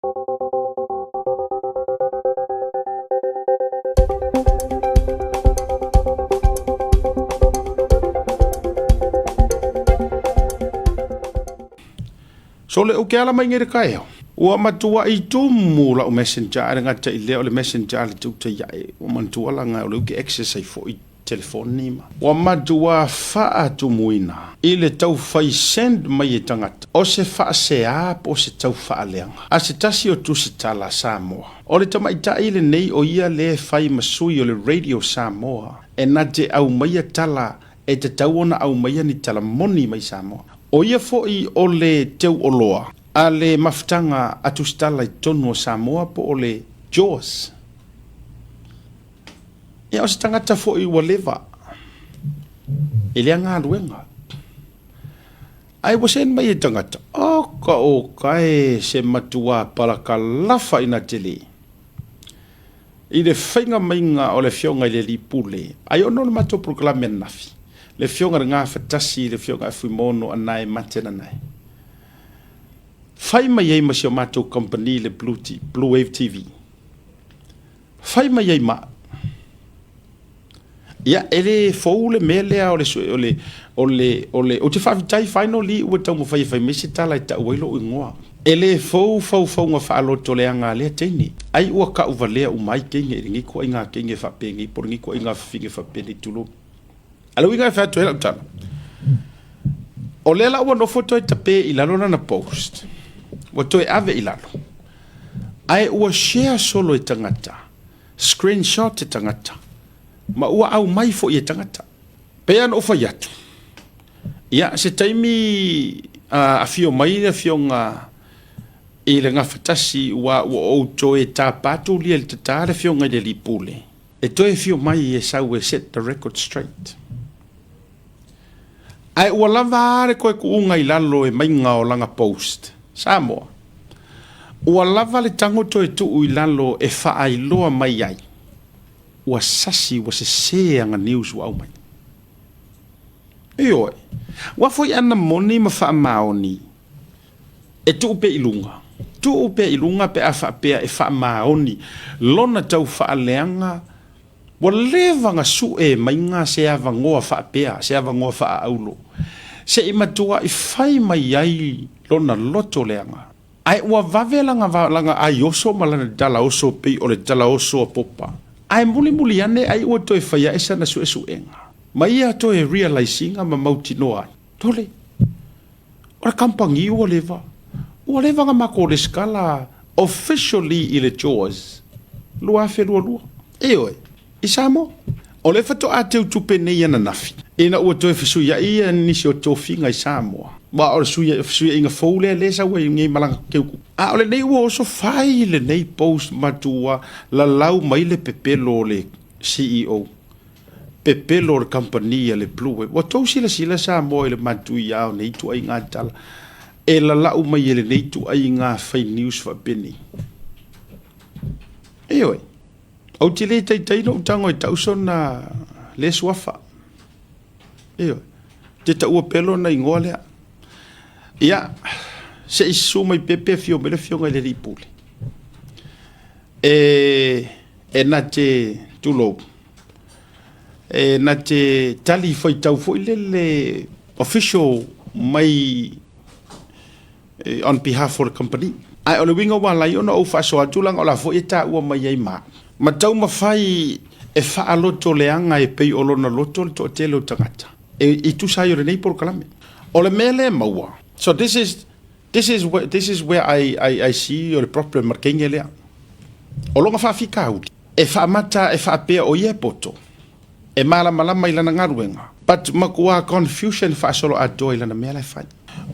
So le uke ala mai nei le taeao. Ua matuaʻi tumu la'u messenger ae le gata i lea o le messenger a le tuta iaʻe ua manatua laga o le uke access ai foʻi telefoni ma. Ua matua faatumuina i le taufai send mai e tagata o se faaseā po o se tau faaleaga a se tasi o tusitala Samoa. O le tamaitai lenei o ia lea e fai ma sui o le Radio Samoa e na te aumaia tala e tatau ona aumaia ni tala moni mai Samoa. O ia foi o le teuoloa a le mafutaga a tusitala i totonu o Samoa po o le JAWS. Ia o se tagata foi ua leva i lea galuega. Ae ua send mai e tagata, oka oka e se matuā palakalafa ina tele. I le faiga maiga o le Afioga i le Alii Pule, ai ona o le matou polokalame ananafi, le Afioga i le Gafatasi, le Afioga ia Fuimaono Anae Mate Nanae. Fai mai ai ma si o matou kamupani le Blue, Blue Wave TV. Fai mai ai ma au. Ia, e le fou le mea lea o le, o le, o le, o le, ou te faafetai finally ua taumafai e fai mai se tala e tau ai lou igoa. E le fou faufauga faalotoleaga a lea teine, ai ua kau valea uma ai teine i lenei ituaiga teine faapenei po o lenei ituaiga fafine faapenei, tulou. A o le uiga e fai atu ai lau tala, o lea la ua nofo toe tape i lalo lana post, ua toe ave i lalo, ae ua share solo e tagata, screenshot e tagata, ma ua aumai foi e tagata. Pei lava ona ou fai atu, ia, se taimi afio mai le afioga i le Gafatasi ua ou toe tapa atu lia i le tata le afioga i le Alii Pule, e toe afio mai e sau e set the record straight. Ae ua lava a le toe tuuga i lalo e maiga o lana post. Samoa. Ua lava le tago toe tuu i lalo e faailoa mai ai ua sasi ua sese ana news ua aumai. Ioe. Ua foi ana moni ma faamaoni e tuu pea i luga. Tuu pea i luga pe a faapea e faamaoni lona tau faaleaga Ua leva na sue maiga se avanoa faapea, se avanoa faaaulo, se i matuai fai mai ai lona loto leaga. Ae ua vave lana, lana ai oso ma lana dala oso pei o le dala oso a Popa. Ae mulimuli ane ai ua toe fai ae sana suesuega, ma ia toe realize ina ma mautinoa ai. Tole, o le kamupani ua leva, ua leva na matou lesitala officially i le JAWS 2022. Ioe, i Samoa. O lea faatoa teutupe nei ananafi, ina ua toe fesuiai ia nisi o tofiga i Samoa. Aua o le fesuiaiga fou lea lea e sau ai nei malaga teutupe. A o lenei ua oso fai lenei post matua lalau mai le pepelo o le CEO. Pepelo o le kamupani a le Blue Wave. Ua tou silasila Samoa i le matuia o nei ituaiga tala e lalau mai e lenei ituaiga fai news faapenei. Ioe, ou te le taitai ona ou tago e tau sona le suafa. Ioe, te taua pea lona igoa lea. Ia, se i susu mai pea pe afio mai le afioga i le Alii Pule. E na te tulou, e na te tali faitau foi lele official mai on behalf o le company. Ae o le uiga ua ala ai ona ou faasoa atu leaga o la foi e taua mai ai ma au. Ma taumafai e faalotoleaga e pei o lona loto le toatele o tagata e tusa ai o lenei polokalame. O le mea lea e maua, so this is This is where, this is where I, I, I see o le problem ma le teine lea. O lona faafitauli, e faamata e faapea o ia e poto, e malamalama i lana galuega, but matua confusion faasoloatoa i lana mea la e fai.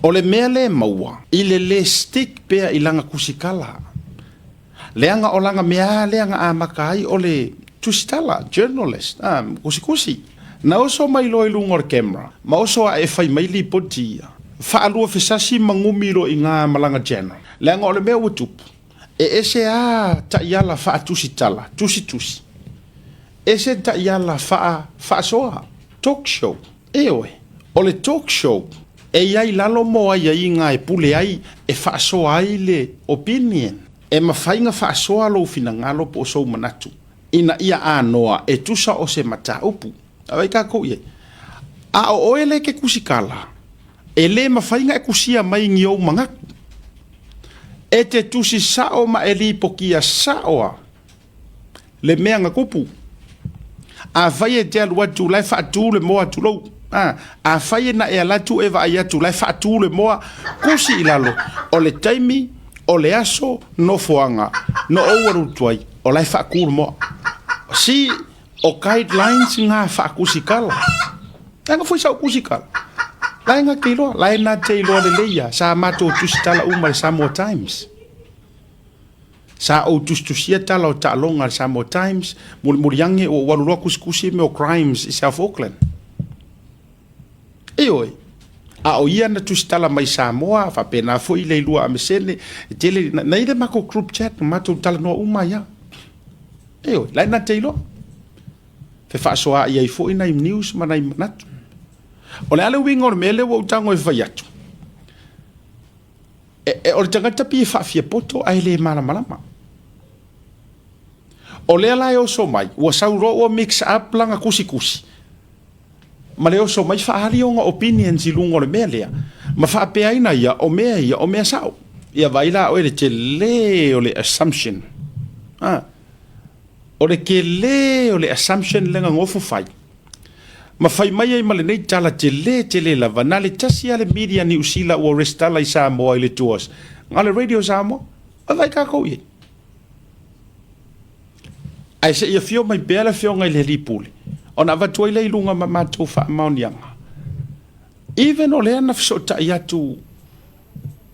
O le mea lea e maua, i le le stick pea i lana tusitala, leaga o lana mea lava lea na amata ai o le tusitala, journalist, tusitusi. Na oso mai loa i luga o le camera, ma oso ae e fai mai lipoti ia. Faalua fesasi ma gumi loa i ina ma lana channel. Leaga o le mea ua tupu, e ese a taiala faatusitala, tusitusi, ese taiala faa, faasoa, talk show. Ioe, o le talk show, e i ai lalo mo aiaiga e pule ai, e faasoa ai le opinion. E mafai na faasoa lou finagalo po o sou manatu ina ia anoa e tusa o se mataupu. Vaai tatou i ai. A o oe lea e te tusitala, e le mafai na e tusia mai ni ou manatu. E te tusi sao ma e lipotia sao lava le mea na tupu. Afai e te alu atu la e faatu le moa, tulou, a, afai e na e alu atu e vaai atu la e faatu le moa, tusi i lalo, o le taimi, o le aso, nofoaga, na ou alu atu ai, o la e faatu le moa. Si o guidelines na faatusitala. Leaga foi sa ou tusitala. La e na te iloa, la e na te iloa lelei ia, sa matou tusitala uma i le Samoa Times. Sa ou tusitusia tala o taaloga a le Samoa Times, mulimuli ane ua ou alu loa tusitusi mea o crimes i South Auckland. Ioe, a o ia na tusitala mai Samoa, faapena foi le Leilua Amesene, e tele, na i ai le matou group chat, na matou talanoa uma ai lava. Ioe, la e na te iloa. Fefaasoaai ai foi nai news ma nai manatu. O le a le uiga o le mea lea ua ou tago e fai atu? E, o le tagata pei e faafiapoto ae le malamalama. O lea la e oso mai, ua sau loa ua mix up lana tusitusi, ma le oso mai faaali ona opinions i luga o le mea lea, ma faapea ai na ia, o mea ia, o mea sao. Ia vaai la oe le tele o le assumption. A, o le tele o le assumption lea na nofo fai. Ma fai mai ai ma lenei tala tele tele lava, na le tasi lava le media Niu Sila ua resitala i Samoa i le tours, na o le Radio Samoa. Vaai tatou i ai. Ae se i afio mai pea le afioga i le Alii Pule, ona avatu ai lea i luga ma matou faamaoniaga. Even o lea na fesootai atu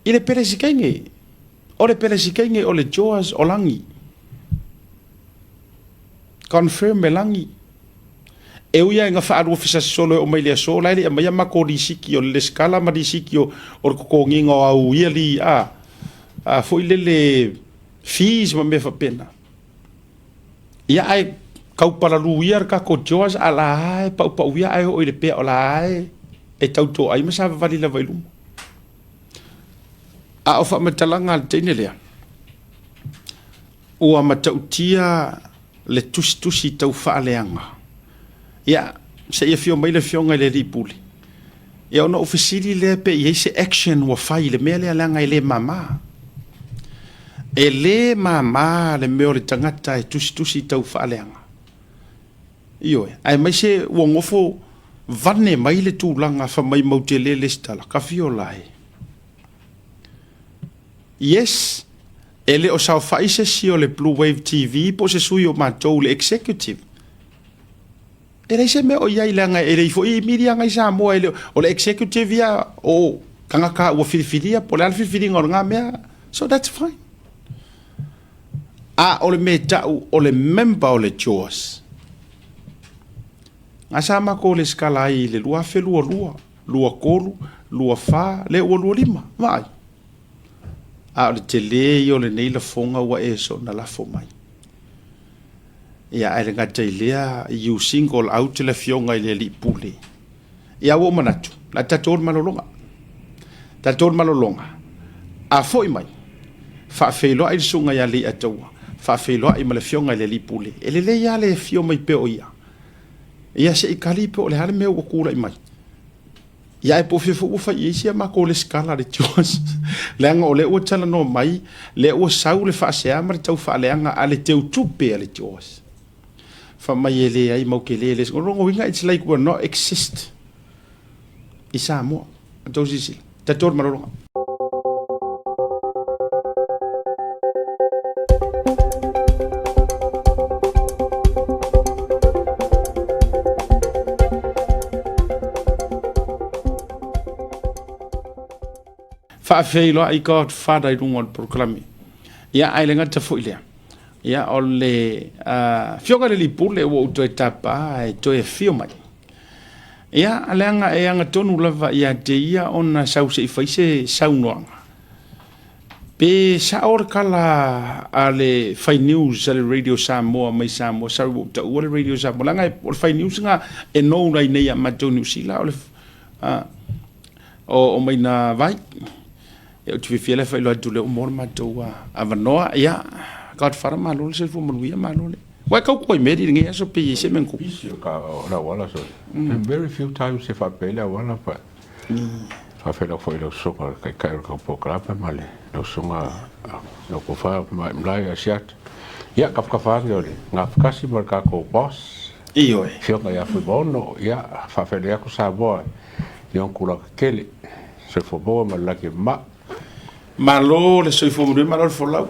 i le Peresetene, o le Peresetene o le Joas o Lagi. Confirm e Lagi. E ui lava ina faalua fesasisolo e oo mai le aso, la e le i aumaia matou lisiti o le lesitala ma lisiti o le totogiina o au yearly a, a foi lele fees ma mea faapena. Ia ae tau palalu ia le tatou Joas a la e paupau ia ae oo i le pea o la e e tautoai ma savavali lava i luma. A o faamatalaga a le teine lea, Ua matautia le tusitusi tau faaleaga. Ia, se i afio mai le Afioga i le Alii Pule, ia ona ou fesili lea pe i ai se action ua fai i le mea lea leaga e le mama. E le mama le mea o le tagata e tusitusi tau faaleaga. Ioe, aemaise ua nofo vane mai le tulaga fai mai mau te le lesitala, kafiola e. Yes, e le o saofai se isi o le Blue Wave TV po o se sui o matou le executive. E leai se mea o i ai leaga e leai foi miliaga i Samoa e le o le executive ia o tagata ua filifilia po o le a le filifiliga o lena mea. So that's fine. A o le mea e tau o le member o le JAWS. Na sa matou lesitala ai i le 2022, 23, 24, lea ua 25. Vaai. A o le tele ia o lenei lafoga ua e soona lafo mai. Ia, ae le gata i lea, you single out le afioga i le Alii Pule. Ia, ua ou manatu, o le a tatou o i le malologa. Tatou o i le malologa. A foi mai, faafeiloai le susuga ia Leiataua, faafeiloai ma le afioga i le Alii Pule. E lelei lava le afio mai pea o ia. Ia, se i kali po o le a le mea ua tulai mai. Ia ae po o fea foi ua fai i ai si a matou lesitala a le Josh, leaga o lea ua talanoa mai, lea ua sau le faasea ma le taufaaleaga a le teutupe a le Josh. Fai mai e leai mau te le lesitala. O lona uiga it's like we're not exist i Samoa. Tou silasila. Tatou le malologa. Faafeiloai God Father i luga o le polokalame. Ia, ae le gata foi lea. Ia, o le afioga i le Alii Pule ua ou toe tapa e toe afio mai. Ia, leaga e agatonu lava ia te ia ona sau se i fai se saunoaga. Pe sao le tala a le fai news a le Radio Samoa mai Samoa, sorry ua ou taua le Radio Samoa, leaga o le fai news na e nou ai nei ia matou i Niu Sila, o le o Maina Vai. Ia, ou te fiafia la e faailoa atu lea ua maua le matou avanoa. Ia, Godfather, malo le soifua manuia, malo le. Ua e tautua i Mary i lenei aso pe i ai se mea na tupu? Busy o ka o le auala so. Very few times e faapea ai le auala but faafeiloai foi i lau susuga le taitai o le polokalame ma le lau susuga lau tofa Maimai Asiata. Ia, tafatafa ane o le gafatasi ma le tatou boss. Ioe. Afioga ia Fuimaono, ia, faafeiloai atu Samoa i ona tulaga tetele. Soifua maua ma le lagi e mama. Malo le soifua manuia, malo le folau.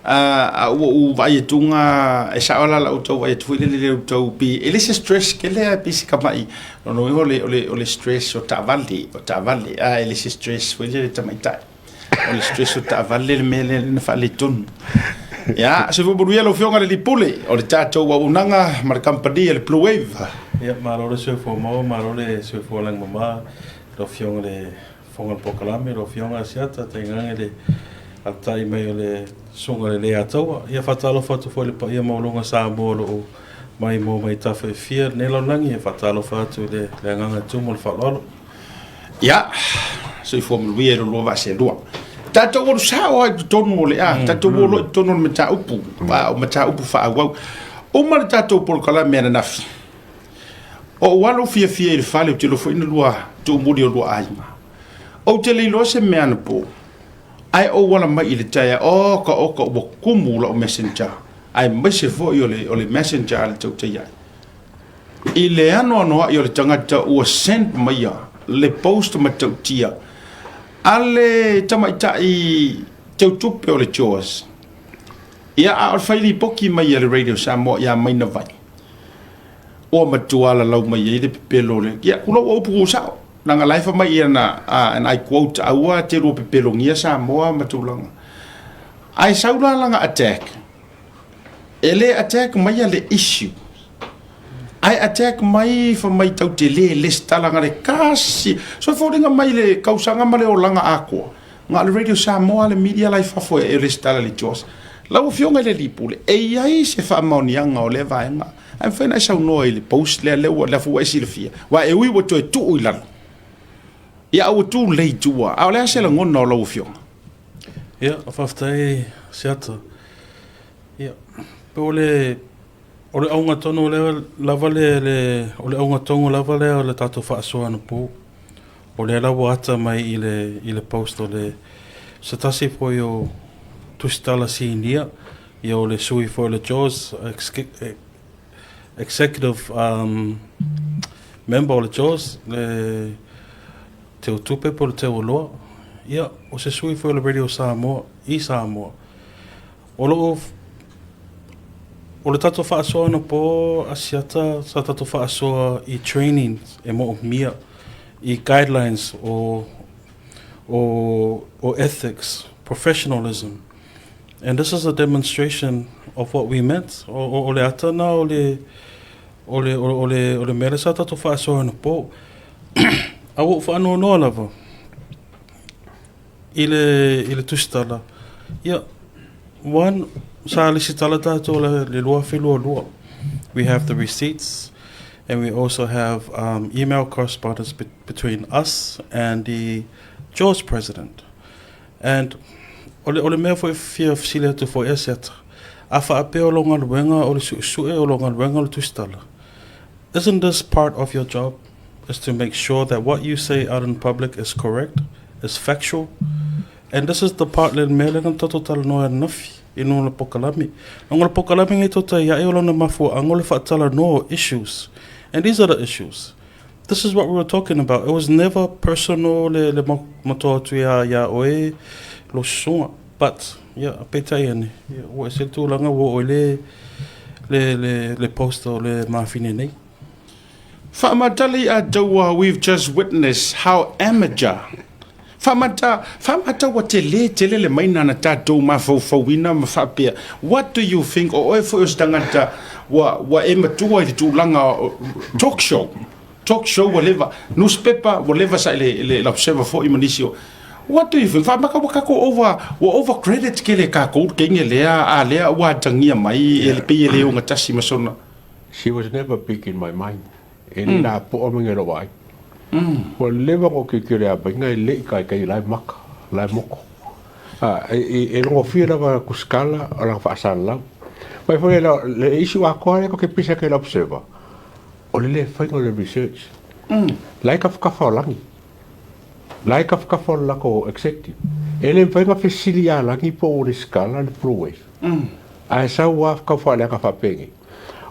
A ua ou vaai atuga, e sao la lau tau vaai atu foi lele le tau pi, e le se stress kele a pi se kamai. Lona uiga o le, o le, o le stress o taavale, o taavale, a e le se stress foi lele tamaitai. O le stress o taavale le mea lea na faaletonu. Ia, soifua manuia lau Afioga i le alii Pule o le tatou auaunaga ma le kamupani a le Blue Wave. Ia, malo le soifua maua, malo le soifua lagimama lau Afioga i le Fofoga o le Polokalame, lau Afioga Asiata, tainane le alatai mai o le Susuga i le Leiataua. Ia, faatalofa atu foi i le paia maualuga o Samoa o lo o maimoa mai i tafa e fia i lenei lalolagi. E faatalofa atu i le agaga tumu o le faaaloalo. Ia, soifua manuia i lo lua vaa seelua. Tatou alu sao lava i totonu o le a, tatou o loa i totonu o le mataupu, o mataupu faaauau. Uma le tatou polokalame ananafi, o ou alu fiafia i le fale, ou te iloa foi na lua tuumuli o lua aiga. Ou te le iloa se mea anapo, ae ou ala mai i le taeao, oka oka ua tumu lau messenger, aemaise foi o le messenger a le tautai ai. I le anoanoai o le tagata ua send maia le post matautia a le tamaitai teutupe o le JAWS. Ia, a o le fai lipoti mai a le Radio Samoa ia Maina Vai, ua matua lalau mai ai le pepelo o le... Ia, tulou ua upu tusao, leaga la e fai mai ia na, and I quote, aua te lua pepelogia Samoa ma tulaga. Ae sau la lana attack, E le attack maia le issue, ae attack mai fai mai tau te le lesitala na le tasi. So e foliga mai le kausaga ma le olaga atoa, na o le Radio Samoa le media la i fafo e lesitala i le JOS. Lau Afioga i le Alii Pule, e i ai se faamaoniaga o lea vaega, ae mafai ona e saunoa i le post lea, lea ua, lea foi ua e silafia, aua e ui ua toe tuu i lalo, ia a ua too late ua, a o le a se lagona o lau Afioga? Ia, faafetai Asiata. Ia, pe o le o le auga tonu lea lava le, le o le auga tonu lava lea o le tatou faasoa anapo. O lea la ua ata mai i le i le post o le se tasi foi o tusitala sinia, ia o le sui foi o le JAWS executive member o le JAWS, le Teutupe po o le Teualoa, ia, o se sui foi o le Radio Samoa i Samoa. O lo o, o le tatou faasoa anapo Asiata sa tatou faasoa i trainings e moomia i guidelines o, o, o ethics, professionalism. And this is a demonstration of what we meant. O, o, o le ata na o le, o le, o, o le, o le mea lea sa tatou faasoa anapo. A ua ou faanoanoa lava i le, i le tusitala, ia, one, sa lesitala tatou le, le 2022. We have the receipts and we also have um, email correspondence be between us and the JAWS president. And o le, o le mea foi e fia fesili atu foi e Asiata, a faapea o lou galuega o le suesue o lou galuega o le tusitala, Isn't this part of your job is to make sure that what you say out in public is correct, is factual? And this is the part le mea lea na tatou talanoa ai ananafi i luga o le pokalame. Leaga o le pokalame lenei tou te iai o lona mafuaaga o le faatalanoa o issues. And these are the issues. This is what we were talking about. It was never personal le, le matoa atu iā, iā oe lou susuga. But, ia, peitai ane, ia, ua ese le tulaga ua oo i le, le, le, le post o le mafine nei. Faamatala i ataua we've just witnessed how amateur Faamata, faamata ua tele tele le maina na tatou mafaufauina ma faapea what do you think o oe foi o se tagata ua, ua e matua i le tulaga talk show talk show ua leva newspaper ua leva sa i le, le, le observer foi ma nisi o What do you think? Faamaka ua tatou over, ua over credit kele tatou le teine lea, a lea ua atagia mai e le pei e le ogatasi ma sona. She was never big in my mind. E le la poa mai ngai lou vaai. Ua leva ona ou tilotilo ia Maina e le i taitai la e maka. la e moko. A, e logofie lava tusitala o lana faasalalau. Mai foi le issue atoa lea ke pisa ke le observer, o le le faiga o le research. La e tafatafa o lagi. La e tafatafa o le latou executive. E le mafai ona fesili ia Lagi po o lesitala le Blue Wave. Ae sau lava tau faaleaga faapenei.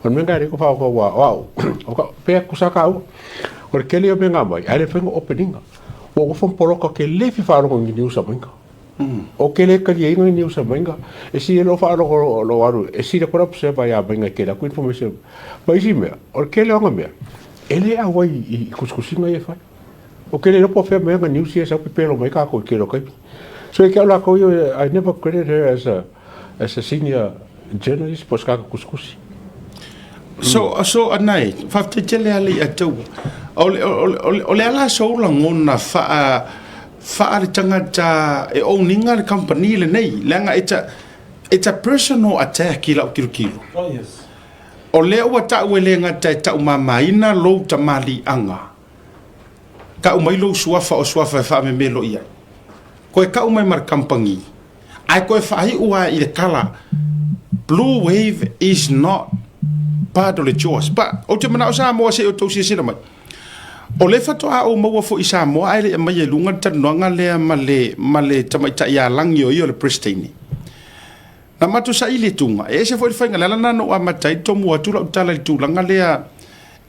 O le mea lena e le faaoga aua o au, o ka, pe tusa taua. O le tele ia o mea na aumai, ae le mafai ona open ina. Ua ou nofo ma poloka ou te le fia faalogo i ni news aumaiga. Ou te le taliaina ni news aumaiga. E sili lou faalogo lou alu, e sili atu le observer ia aumaiga e tele atu information. Ma isi mea, o le tele o ana mea, e le auai i tusitusiga ia e fai. Ou te le iloa po o fea mai ana news ia e sau pepelo mai tatou i le tele o taimi. So e te au latou ia, I never credit her as a as a senior journalist po o se tagata tusitusi. So, so anai, faafetai tele lava le ia taua. O le, o le, o le, o le a la sou lagona faa, faa le tagata e own ina le company lenei, leaga it's a, it's a personal attack i lau tilotilo. Oh yes. O lea ua tau e le gata e taumamaina lou tamaliiaga, tau mai lou suafa o suafa e faamemelo i ai, koe tau mai ma le kamupani, ae koe faaiu lava i le tala, Blue Wave is not part o le JAWS. But, ou te manao Samoa se i outou silasila mai, o lea faatoa ou maua foi i Samoa ae le i aumaia i luga le talanoaga lea ma le, ma le tamaitai alagi o ia o le Peresetene. Na matou saili atuga, e ese foi le faiga, le ala lena na ou amata ai tomua atu lau tala i le tulaga lea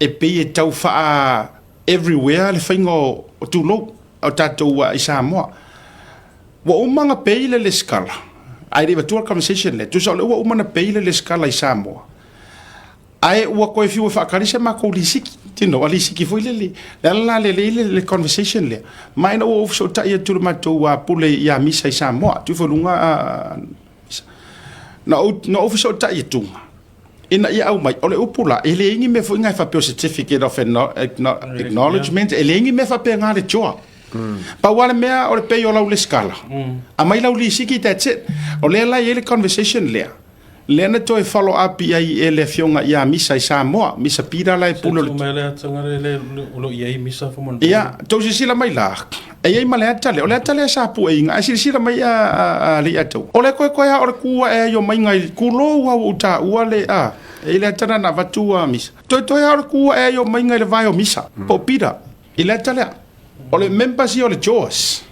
e pei e tau faa everywhere le faiga o tulou o tatou i Samoa. Ua uma ona pay le lesitala, ae le i avatua le conversation lea, tusa o lea ua uma ona pay le lesitala i Samoa, Ae ua toe fiu e faatali se matou lisiti, tino, a lisiti foi lele. Le ala la lea i le conversation lea. Ma ina ua ou fesootai atu i le matou pule ia Misa i Samoa, atu ifo i luga a Misa. Na ou, na ou fesootai atu, ina ia aumai, o le upu la, e leai ni mea foi na e faapea o certificate of acknowledgement, e leai ni mea faapena le joa. Pau lava le mea o le pay o lau lesitala, aumai lau lisiti, that's it. O lea la e i ai le conversation lea. Lea na toe follow up i ai e le afioga ia Misa i Samoa, Misa Pita la e pule o le. Se mai le ata ngare le o lo i ai Misa fo mon. Ia, tou silasila mai la, e i ai ma le ata lea, o le ata lea sa pueina, ae silasila mai a le ia tou. O le koekoe a o le ku ae ai o maiga i kulou a ua ou taua le a, e i le ata lena na avatu a Misa. Toetoe a o le ku ae ai o maiga i le vae o Misa, po o Pita, i le ata lea. O le members ia o le JAWS,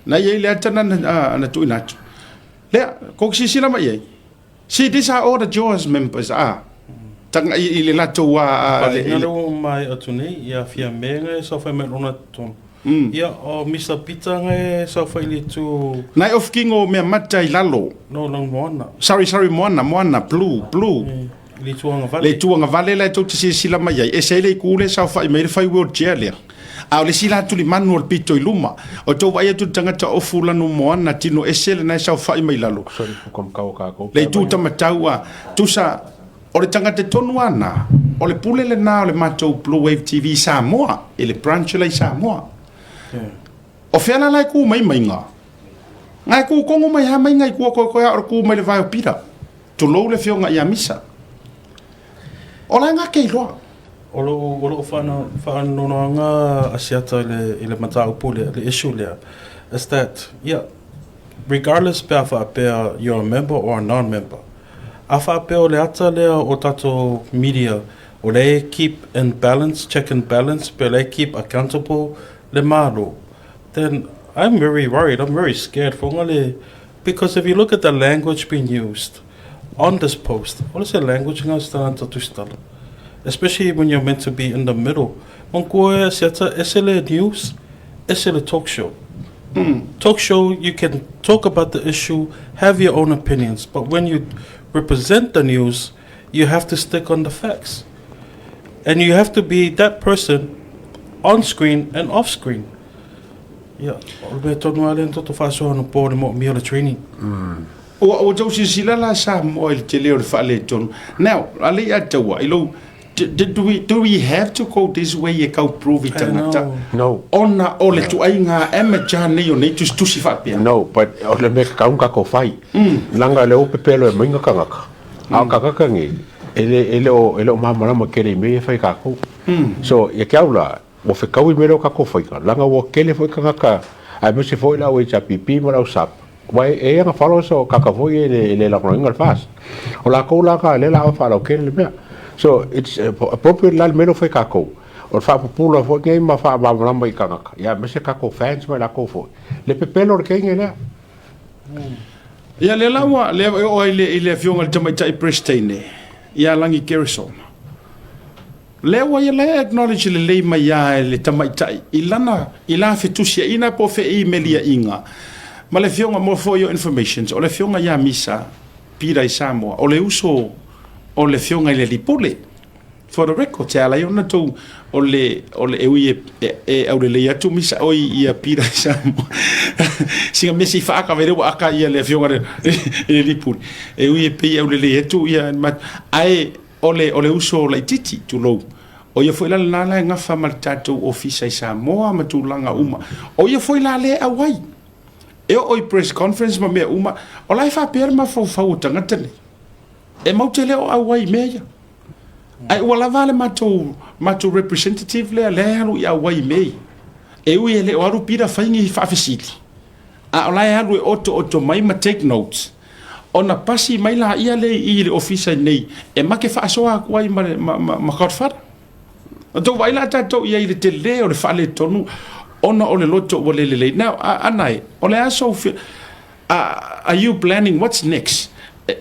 na i ai le ata lena na tuuina atu. Lea, kou silasila mai i ai. See, these are all the JAWS members, a. Tanga i, i le latou a... a le, i le... ua mai atu nei, ia fia me ngai sa fai mai lona tonu. Ia, o Mr. Peter ngai sa fai le tu... Nai of kingo mea mata i lalo. No, lang moana. Sorry, sorry, moana, moana, blue, blue. Le itu agavale. Le itu agavale la e tou te silasila mai ai, ese ai le itu lea e saofai mai ai le fai wheelchair lea. A o le isi la tulimanu o le pito i luma. O tou vaai atu i le tagata ofu lanu moana tino ese lena e saofai mai lalo. Le itu tamatau a, tusa, o le tagata tonu lava na, o le pule lena o le matou Blue Wave TV i Samoa, i le branch la i Samoa. O fea la la e ku mai maiga? Nga e ku kongo mai ha maiga i kua koekoe a o le ku mai le vae o Pita. Tulou le afioga ia Misa. O la e gake iloa. O lou, o lou faanoanoaga Asiata i le, i le mataupu lea, le issue lea, is that, yeah, regardless pe a faapea you're a member or a non-member, a faapea o le ata lea o tatou media, o lea e keep in balance, check and balance, pe o lea e keep accountable le Malo, then I'm very worried, I'm very scared for le, Because if you look at the language being used on this post, o le se language nga se tagata tusitala? Especially when you're meant to be in the middle. Manatua e Asiata, ese le news, ese le talk show. Talk show, you can talk about the issue, have your own opinions, but when you represent the news, you have to stick on the facts. And you have to be that person on screen and off screen. Ia, o le mea tonu lava lea na toto faasoa anapo i le moomia o le training. Ua outou silasila la Samoa i le tele o le faaletonu. Now, a le i ataua, i lou, do we, do we have to go this way e tau prove i tagata? No. Ona o le tuaiga amateur nei o nei tusitusi faapea. No, but o le mea tatau ona tatou fai. Leaga o lea ua pepelo e maiga tagata. A o tagata nei, e le, e le o, e le o malamalama tele i mea ia e fai e tatou. So, ia te au la, Ua fetaui mai lea o tatou faiga, leaga ua tele foi tagata Aemaise foi le au HRPP ma le au SAP, aua e i ai ana followers o kaka foi ia e le lagolagoina le FAST. O lakou la na lea la ava faalautele le mea. So it's appropriate la le mea lea ua fai e tatou, o le faapupula foi nei ma faamalamalama i tagata, ia aemaise tatou fans ma i latou foi, le pepelo o le teine lea. Ia lea la ua lea e oo ai i le afioga i le Tamaitai Peresetene ia Lagi Garrison. Lea ua ia la e acknowledge lelei mai lava e le tamaitai i lana i la fetusiaiga po o feimeliaiga ma le afioga mo for your informations o le afioga ia Misa Pita i Samoa o le uso o le afioga i le alii pule. For the record, e ala ai ona tou o le o le e ui e, e, e aulelei atu Misa oi ia Pita i Samoa. Singa mea se i faaka vele ua aka ia le afioga i le alii pule. E ui e pei e aulelei atu ia ae O le, o le uso laitiiti, tulou, o ia foi la lena la e gafa ma le tatou ofisa i Samoa ma tulaga uma. O ia foi la lea e auai. E oo i press conference ma mea uma, o la e faapea le mafaufau o tagata nei, e matou te le o auai i mea ia. Ae ua lava le matou, matou representative lea, lea e alu i auai i mea ia. E ui e le o alu Peter fai ni faafesili, a o la e alu e otooto mai ma take notes, ona pasi mai laia lea i i le ofisa nei e make faasoa atu ai ma, ma, ma, ma Godfather. Na tou vaai la tatou i ai i le tele o le faaletonu ona o le loto ua le lelei. Now, Anae, o le a sou are you planning what's next?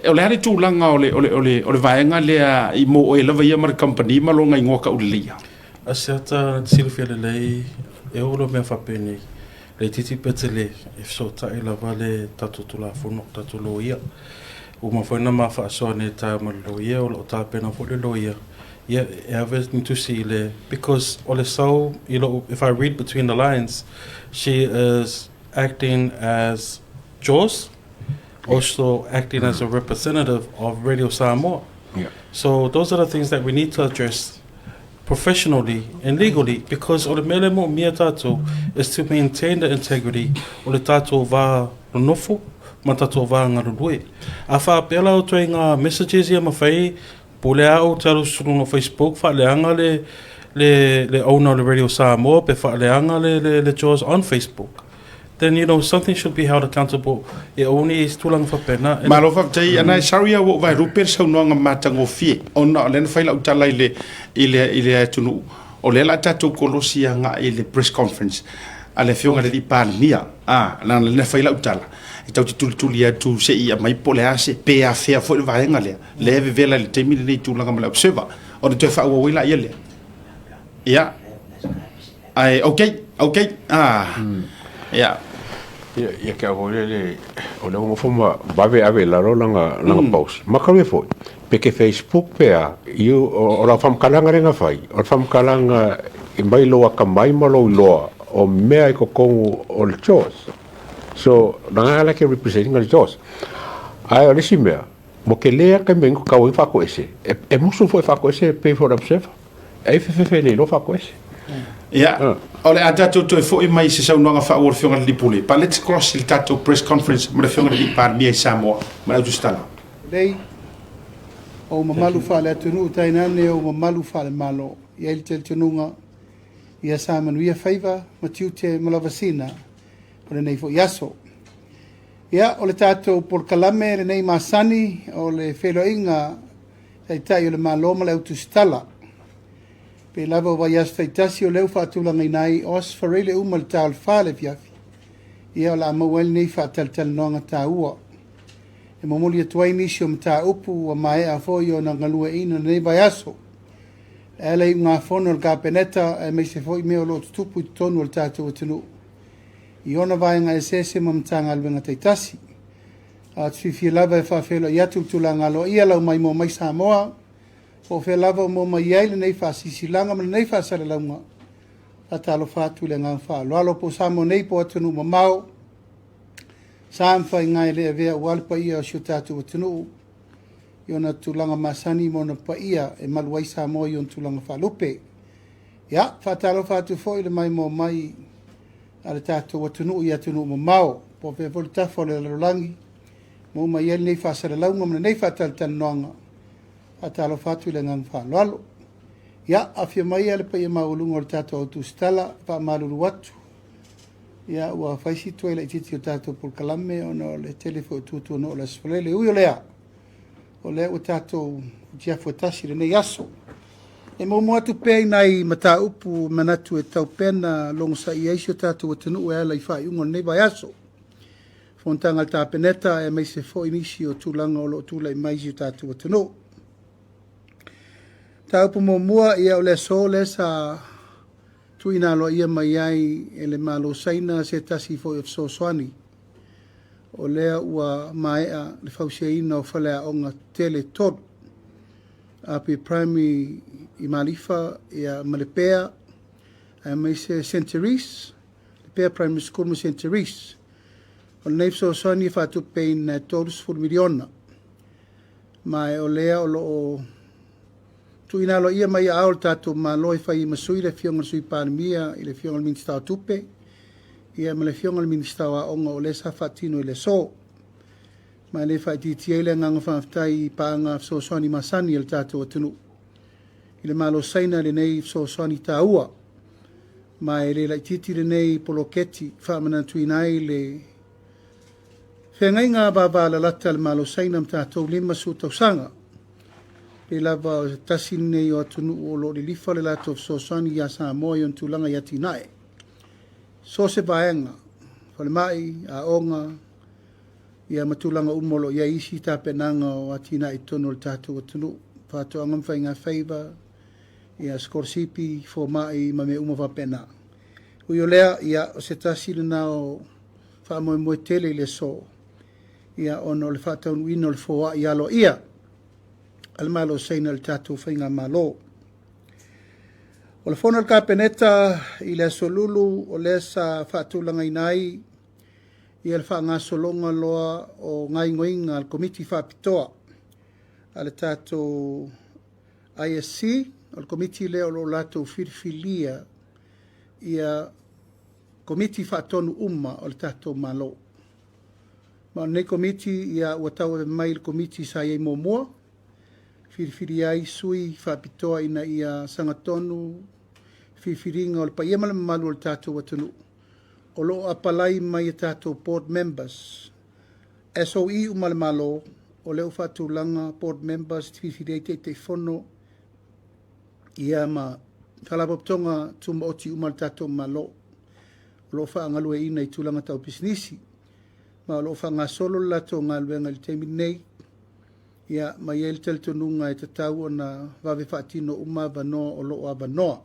O le a le tulaga o le, o le, o le, o le vaega lea i mo oe lava ia ma le company ma lona igoa tauleleia? Asiata, silafia lelei, e oo loa mea faapenei. Laitiiti pe tele, e fesootai lava le tatou Tulafono, tatou loia. Ua uma foi ona ma faasoa nei i le taeao ma le loia, o lo o tapena foi le loia, ia, e ave ni tusi i le, because o le sau i lou, if I read between the lines, she is acting as JAWS, also acting as a representative of Radio Samoa. Yeah. So those are the things that we need to address professionally and legally because o le mea lea e moomia tatou is to maintain the integrity o le tatou va nonofo ma tatou va galulue. A faapea la outou i ngā messages ia ma fai, pule a ou te alu i luga o Facebook faaleaga le le le owner o le Radio Samoa pe faaleaga le le le JAWS on Facebook. Then you know something should be held accountable e aua ne i se tulaga faapena. Malo faafetai Anae, sorry a ua ou vaelupe le saunoaga matagofie ona o lea na fai lau tala i le i le i le atunuu o lea la tatou kolosi agai i le press conference a le afioga i le alii Palemia a leaga lea na fai lau tala e tatou te tulituli atu se i aumai po o le a se pe afea foi le vaega lea lea e vevela i le taimi lenei i tulaga ma le observer ona toe faaauau ai laia lea ia Ae ok, ok, ah, ia. Ia, ia ke au foi lele, o lea ua nofo ma vave ave i lalo lana, lana post. Makalu e foi, pe ke Facebook pe a, i o, o lau faamatalaga lea na fai, o le faamatalaga i mai lou atamai ma lou iloa o mea i totonu o le JAWS. So, lana la ke represent ina le JAWS. Ae o le isi mea, ua tele lava le taimi e tau ai faatoese, e, e musu foi e faatoese pei foi o le Observer. Ai fefe le iloa faatoese. Ia, o le a tatou toe foi mai i se saunoaga faaauau a le Afioga i le Alii Pule. But let's cross i le tatou press conference ma le Afioga i le Alii Palemia i Samoa ma le au tusitala. Lelei, o ou mamalu faale-atunuu tainane ou mamalu faale-Malo. E i ai le talitonuga ia sa manuia faiva ma tiute ma lavasina o lenei foi aso. Ia, o le tatou polokalame lenei masani o le feiloaiga Taitai o le Malo ma le au tusitala. Pei lava o vaiaso taitasi o lea ua faatulagaina ai o aso faraile uma i le ta o le fa le afiafi, ia o le a maua ai lenei faatalatalanoaga taua. E momoli atu ai nisi o mataupu ua maea foi ona galueaiina i lenei vaiaso. E ala i iugafono a le Kapeneta aemaise foi mea o lo o tutupu i totonu o le tatou atunuu i ona vaega eseese ma Matagaluega taitasi. A te fiafia lava e faafeiloai atu le tulaga aloaia lau maimoa mai Samoa, po o fea lava o moa mai ai lenei faasilasilaga ma lenei faasalalauga. Faatalofa atu i le agaga faaaloalo po o Samoa nei po o atunuu mamao, sa ma faiga e le avea aua le paia o si o tatou atunuu i ona tulaga masani ma ona paia e malu ai Samoa i ona tulaga faalupe. Ia, faatalofa atu foi i le maimoa mai a le tatou atunuu i atunuu mamao, po o fea foi le tafa o le lalolagi, maua mai ai lenei faasalalauga ma lenei faatalatalanoaga. Faatalofa atu i le agaga faaaloalo. Ia, afio mai le paia maualuga o le tatou au tusitala, faamalulu atu. Ia, ua fai si tuai laitiiti o le tatou polokalame ona o le tele foi o tuatuanoa o le Aso Faraile. Ui o lea, o lea ua tatou futiafu e tasi i lenei aso. E muamua atu pea i nai mataupu manatu e tatau pea ona logosaia ai si o tatou atunuu e ala i faaiuga o lenei vaiaso. Fonotaga a le Kapeneta aemaise foi nisi o tulaga o lo o tulai mai i si o tatou atunuu. Mataupu muamua, ia o le aso lea sa tuuina aloaia mai ai e le Malo o Saina se tasi foi o fesoasoani o lea ua maea le fausiaina o faleaoga tetele e 3, Apia Primary i Malifa ia, ma Lepea, aemaise St Therese, Lepea Primary School ma St Therese. O lenei fesoasoani e faatupeina e $30 miliona, ma o lea o lo o tuuina aloaia mai aao o le tatou Malo e fai ai ma sui le Afioga i le Sui Palemia i le Afioga i le Minisita o Tupe, ia ma le Afioga i le Minisita o Aoga, o lea sa faatino i le aso. Ma e le faaitiitia ai le agaga faafetai i paaga fesoasoani masani a le tatou atunuu i le Malo o Saina lenei fesoasoani taua, ma e le laitiiti lenei poloketi faamanatuina ai le feagaiga vavalalata a le Malo o Saina ma tatou 50 tausaga. Pei lava o se tasi lenei o atunuu o lo o lilifa le latou fesoasoani ia Samoa i ona tulaga i atinae. So o se vaega, falemai, aoga, ia ma tulaga uma o lo o i ai isi tapenaga o atinae i totonu o le tatou atunuu, faatoaga ma faigafaiva, ia sikolasipi, fomai ma mea uma faapena. Ui o lea, ia, o se tasi lena o faamoemoe tele i le aso, ia, ona o le faataunuuina o le foai aloaia a le Malo o Saina i le tatou faigamalo. O le fono a le Kapeneta i le aso Lulu, o lea sa faatulagaina ai ia le faagasologa loa o gaoioiga a le Komiti Faapitoa a le tatou ISC. O le komiti lea o lo o latou filifilia ia komiti faatonu uma o le tatou Malo. Ma o lenei komiti ia ua tauave mai le komiti sa i ai muamua, filifilia ai sui faapitoa ina ia sagatonu filifiliga o le paia ma le mamalu o le tatou atunuu o lo o apalai mai e tatou board members SOE uma le Malo, o lea ua faatulaga board members filifilia ai Taitaifono ia ma Faalapotopotoga Tumaoti uma a le tatou Malo o lo o faagalueaiina i tulaga tau pisinisi, ma o lo o faagasolo le latou galuega i le taimi lenei. Ia, ma i ai le talitonuga e tatau ona vave faatino uma avanoa o lo o avanoa.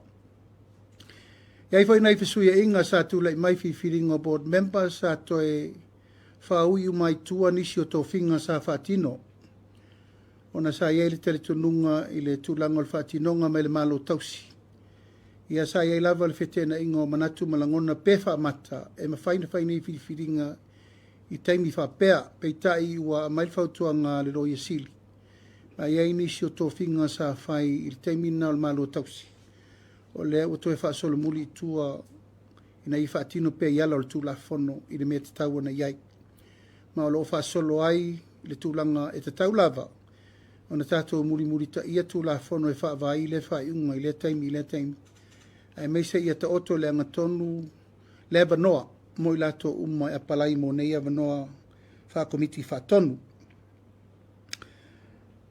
E i ai foi nai fesuiaiga sa tulai mai filifiliga o board members, sa toe faaui uma ai tua nisi o tofiga sa faatino, ona sa i ai le talitonuga i le tulaga o le faatinoga mai le Malo tausi. Ia sa i ai lava le feteenaiga o manatu ma lagona pe faamata e mafai ona fai nei filifiliga i taimi faapea, peitai ua aumai le fautuaga a le Loia Sili, ma i ai nisi o tofiga sa fai i le taimi lena o le Malo tausi, o lea ua toe faasolomuli i tua ina ia faatino pea i ala o le Tulafono i le mea tatau ona i ai. Ma o lo o faasolo ai le tulaga e tatau lava ona tatou mulimulitaia Tulafono e faavaai lea faaiuga i lea taimi i lea taimi, aemaise ia taoto i le agatonu le avanoa mo i latou uma e apalai mo nei avanoa faakomiti faatonu.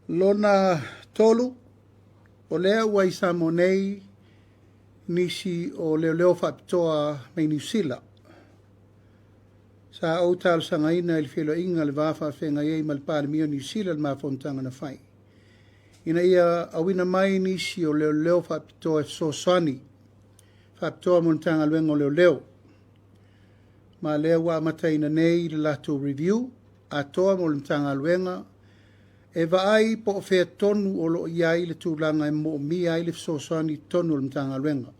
Lona tolu, o lea ua i Samoa nei nisi o leoleo faapitoa mai Niu Sila. Sa ou talosagaina i le feiloaiga le va faafeagai ai ma le Palemia o Niu Sila i le mafonotaga na fai, ina ia auina mai nisi o leoleo faapitoa e fesoasoani faapitoa mo le Matagaluega o Leoleo. Ma lea ua amataina nei le latou review atoa mo le Matagaluega e vaai po o fea tonu o lo o i ai le tulaga e moomia ai le fesoasoani i totonu o le Matagaluega,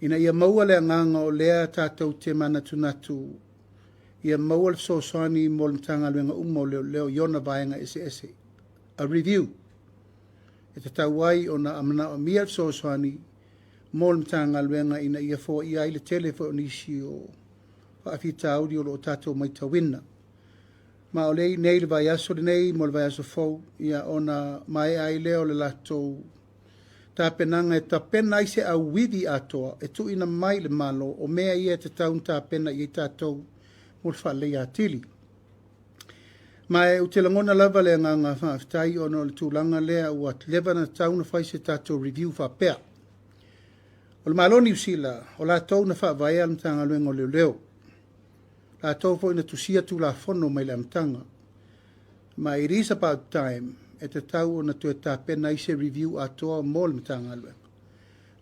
ina ia maua le agaga o lea tatou te manatunatu ia maua le fesoasoani mo le Matagaluega uma o Leoleo i ona vaega eseese. A review e tatau ai ona manaomia le fesoasoani mo le Matagaluega ina ia foaia ai le tele foi o nisi o faafitauli o lo o tatou matauina. Ma o lea nei le vaiaso lenei mo le vaiaso fou, ia ona maea ai lea o le latou tapenaga e tapena ai se auivi atoa e tuuina mai i le Malo o mea ia e tatau ona tapena i ai tatou mo le faaleleia atili. Ma ou te lagona lava le agaga faafetai ona o le tulaga lea ua leva ona tatau ona fai se tatou review faapea. O le Malo o Niu Sila, o latou na faavaea le Matagaluega o Leoleo. Latou foi na tusia Tulafono mai le amataga. Ma it is about time e tatau ona toe tapena ai se review atoa mo le Matagaluega.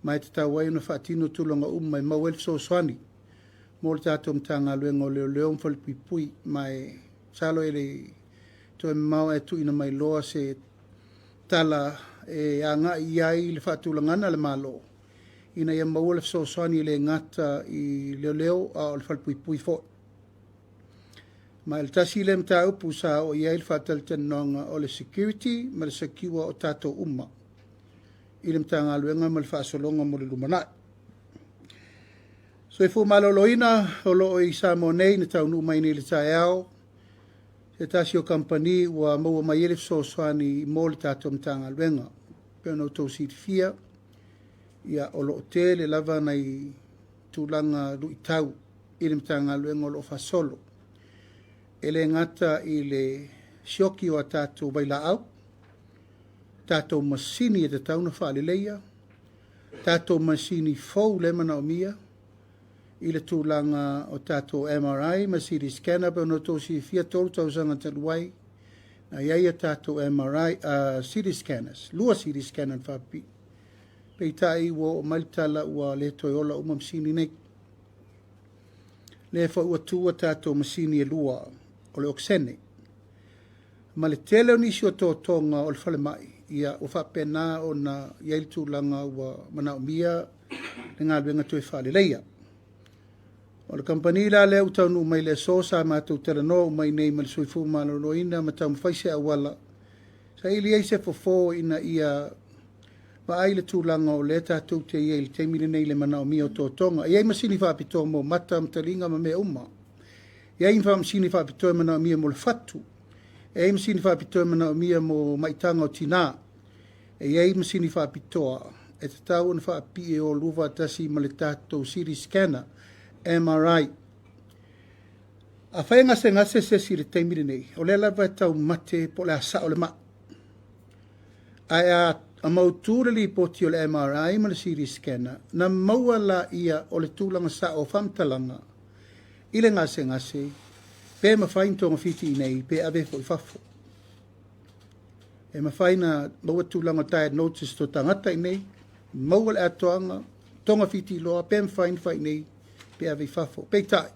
Ma e tatau ai ona faatino tulaga uma e maua ai le fesoasoani mo le tatou Matagaluega o Leoleo ma Falepuipui. Ma e masalo e le i toe mamao ae tuuina mai loa se tala e agai i ai le faatulagaga a le Malo ina ia maua le fesoasoani e le gata i leoleo a o le falepuipui foi. Ma o le tasi lea mataupu sa oo i ai le faatalatalanoaga o le security ma le secure o tatou uma i le Matagaluega ma le faasologa mo le lumanai. Soifua maloloina o lo o i Samoa nei na taunuu mai nei i le taeao se tasi o kamupani ua maua mai ai le fesoasoani mo le tatou Matagaluega. E pei ona outou silafia, ia, o lo o tele lava nai tulaga luitau i le Matagaluega o lo o faasolo. E le gata i le sioki o a tatou vailaau, tatou masini e tatau ona faaleleia, tatou masini fou lea e manaomia i le tulaga o tatou MRI ma CT scanner. Pei ona outou silafia, 3 tausaga talu ai, na i ai a tatou MRI, CT scanners, lua CT scanner na faapipii. Peitai ua oo mai le tala ua le toe ola uma masini nei. Lea foi ua tuua tatou masini e lua o le okesene. Ma le tele o nisi o totoga o le falemai, ia ua faapena ona i ai le tulaga ua manaomia le galuega toe faaleleia. O le kamupani la lea ua taunuu mai le aso sa matou talanoa uma i nei ma le Soifua Maloloina ma taumafai se auala saili ai se fofo ina ia vaai le tulaga o lea tatou te i ai i le taimi lenei i le manaomia o totoga. E i ai masini faapitoa mo mata ma taliga ma mea uma. E i ai masini faapitoa e manaomia mo le fatu. E i ai masini faapitoa e manaomia mo maitaga o tina. E i ai masini faapitoa e tatau ona faapipii e o lua faatasi ma le tatou CT scanner, MRI. Afai e gasegase se isi i le taimi lenei, o lea lava e taumate po o le a sao le mai. Ae a mautu le lipoti o le MRI ma le CT scanner, na maua laia o le tulaga sao o faamatalaga i le gasegase, pe mafai ona togafiti i inei pe ave foi i fafo. E mafai ona maua tulaga o diagnosis o tagata i inei, maua le atoaga, togafiti loa, pe mafai ona fai i inei pe ave i fafo. Peitai,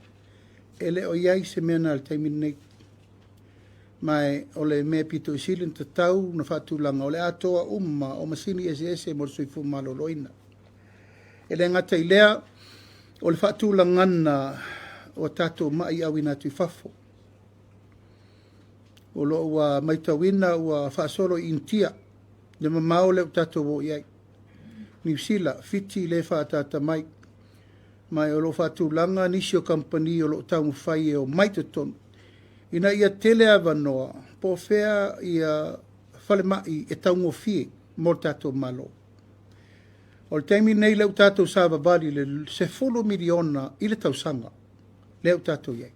e le o i ai se mea na i le taimi lenei. Ma o le mea pito i sili ona tatau na faatulaga o le atoa uma o masini eseese mo le soifua maloloina. E le gata i lea, o le faatulagana o tatou mai auina atu i fafo. O lo o ua matauina ua faasolo i Initia, le mamao lea ua tatou o i ai. Niu Sila, Fiti le faaataata mai. Ma o lo o faatulaga nisi o kamupani o lo o taumafai e omai i totonu ina ia tele avanoa po o fea ia falemai e taugofie mo le tatou Malo. O le taimi nei lea ua tatou savavali i le $10 miliona i le tausaga lea ua tatou i ai.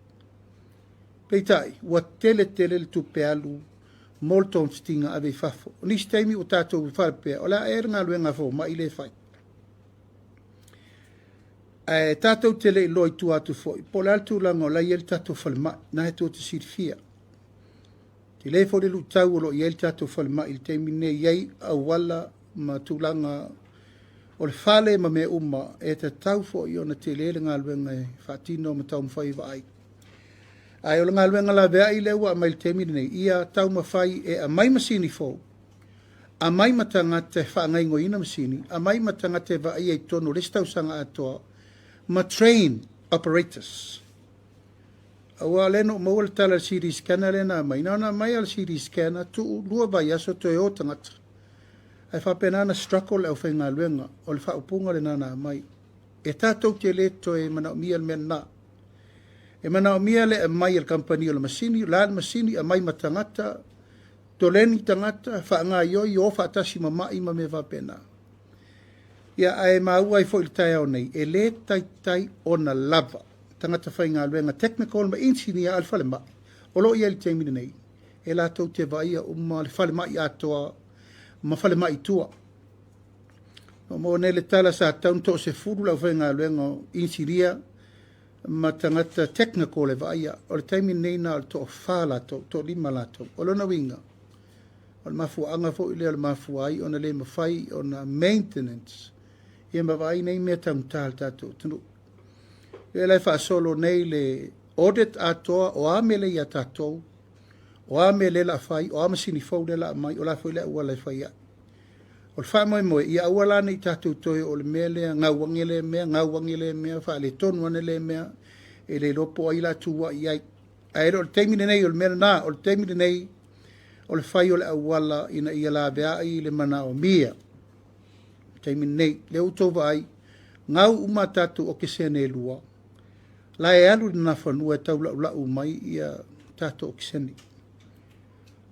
Peitai, ua tele tele le tupe alu mo le togafitiga ave i fafo. O nisi taimi ua tatou faapea, o le a ea le galuega a fomai lea e fai. Ae tatou te le iloa i tua atu foi, po o le a le tulaga o la e i ai le tatou falemai, na e tou te silafia. Tele foi le luitau o lo o i ai le tatou falemai i le taimi lenei, e i ai auala ma tulaga o le fale ma mea uma, e tatau foi ona tele le galuega e faatino ma taumafai e vaai. Ae o le galuega laveai lea ua aumai i le taimi lenei, ia taumafai e aumai masini fou, aumai ma tagata e faagaoioiina masini, aumai ma tagata e vaaia i totonu o le isi tausaga atoa, ma train operators. Aua o lea na ou maua le tala i le CT scanner lea na aumai, na ona aumai lava le CT scanner, tuu 2 vaiaso toe o tagata. Ae faapena ona struggle le aufaigaluega, o le faaupuga lena na aumai. E tatou te le toe manaomia le mea lena. E manaomia le aumai e le kamupani o le masini, o le a le masini, aumai ma tagata, toleni tagata, faagaoioi, o faatasi ma mai ma mea faapena. Ia, ae maua ai foi i le taeao nei, e lē taitai ona lava tagata faigaluega technical ma inisinia a le falemai o lo o i ai i le taimi lenei, e latou te vaaia uma le falemai atoa ma falemai i tua. Na ou maua nei le tala sa tatau ona toasefulu le aufaigaluega o inisinia ma tagata technical e vaaia. O le taimi lenei na o le toafa latou, toalima latou. O lona uiga, o le mafuaaga foi lea o le mafua ai ona le mafai ona maintenance ia ma vaai nei mea taugata a le tatou atunuu. O lea la e faasolo nei le audit atoa o a mea lea ia tatou, o a mea lea o le a fai, o a masini fou lea o le a aumai, o le a foi le auala e fai ai. O le faamoemoe, ia aua la ne i tatou toe oo i le mea lea, gau ane lea mea, gau ane lea mea, faaletonu ane lea mea, e le iloa po o ai o le a tuai i ai. Ae le o le taimi lenei o le mea lena, o le taimi lenei o le fai o le auala ina ia laveai le manaomia. O le taimi lenei, lea ua outou vaai, gau uma a tatou okesene e lua, la e alu i le Nafanua e tau laulau mai ia tatou okesene.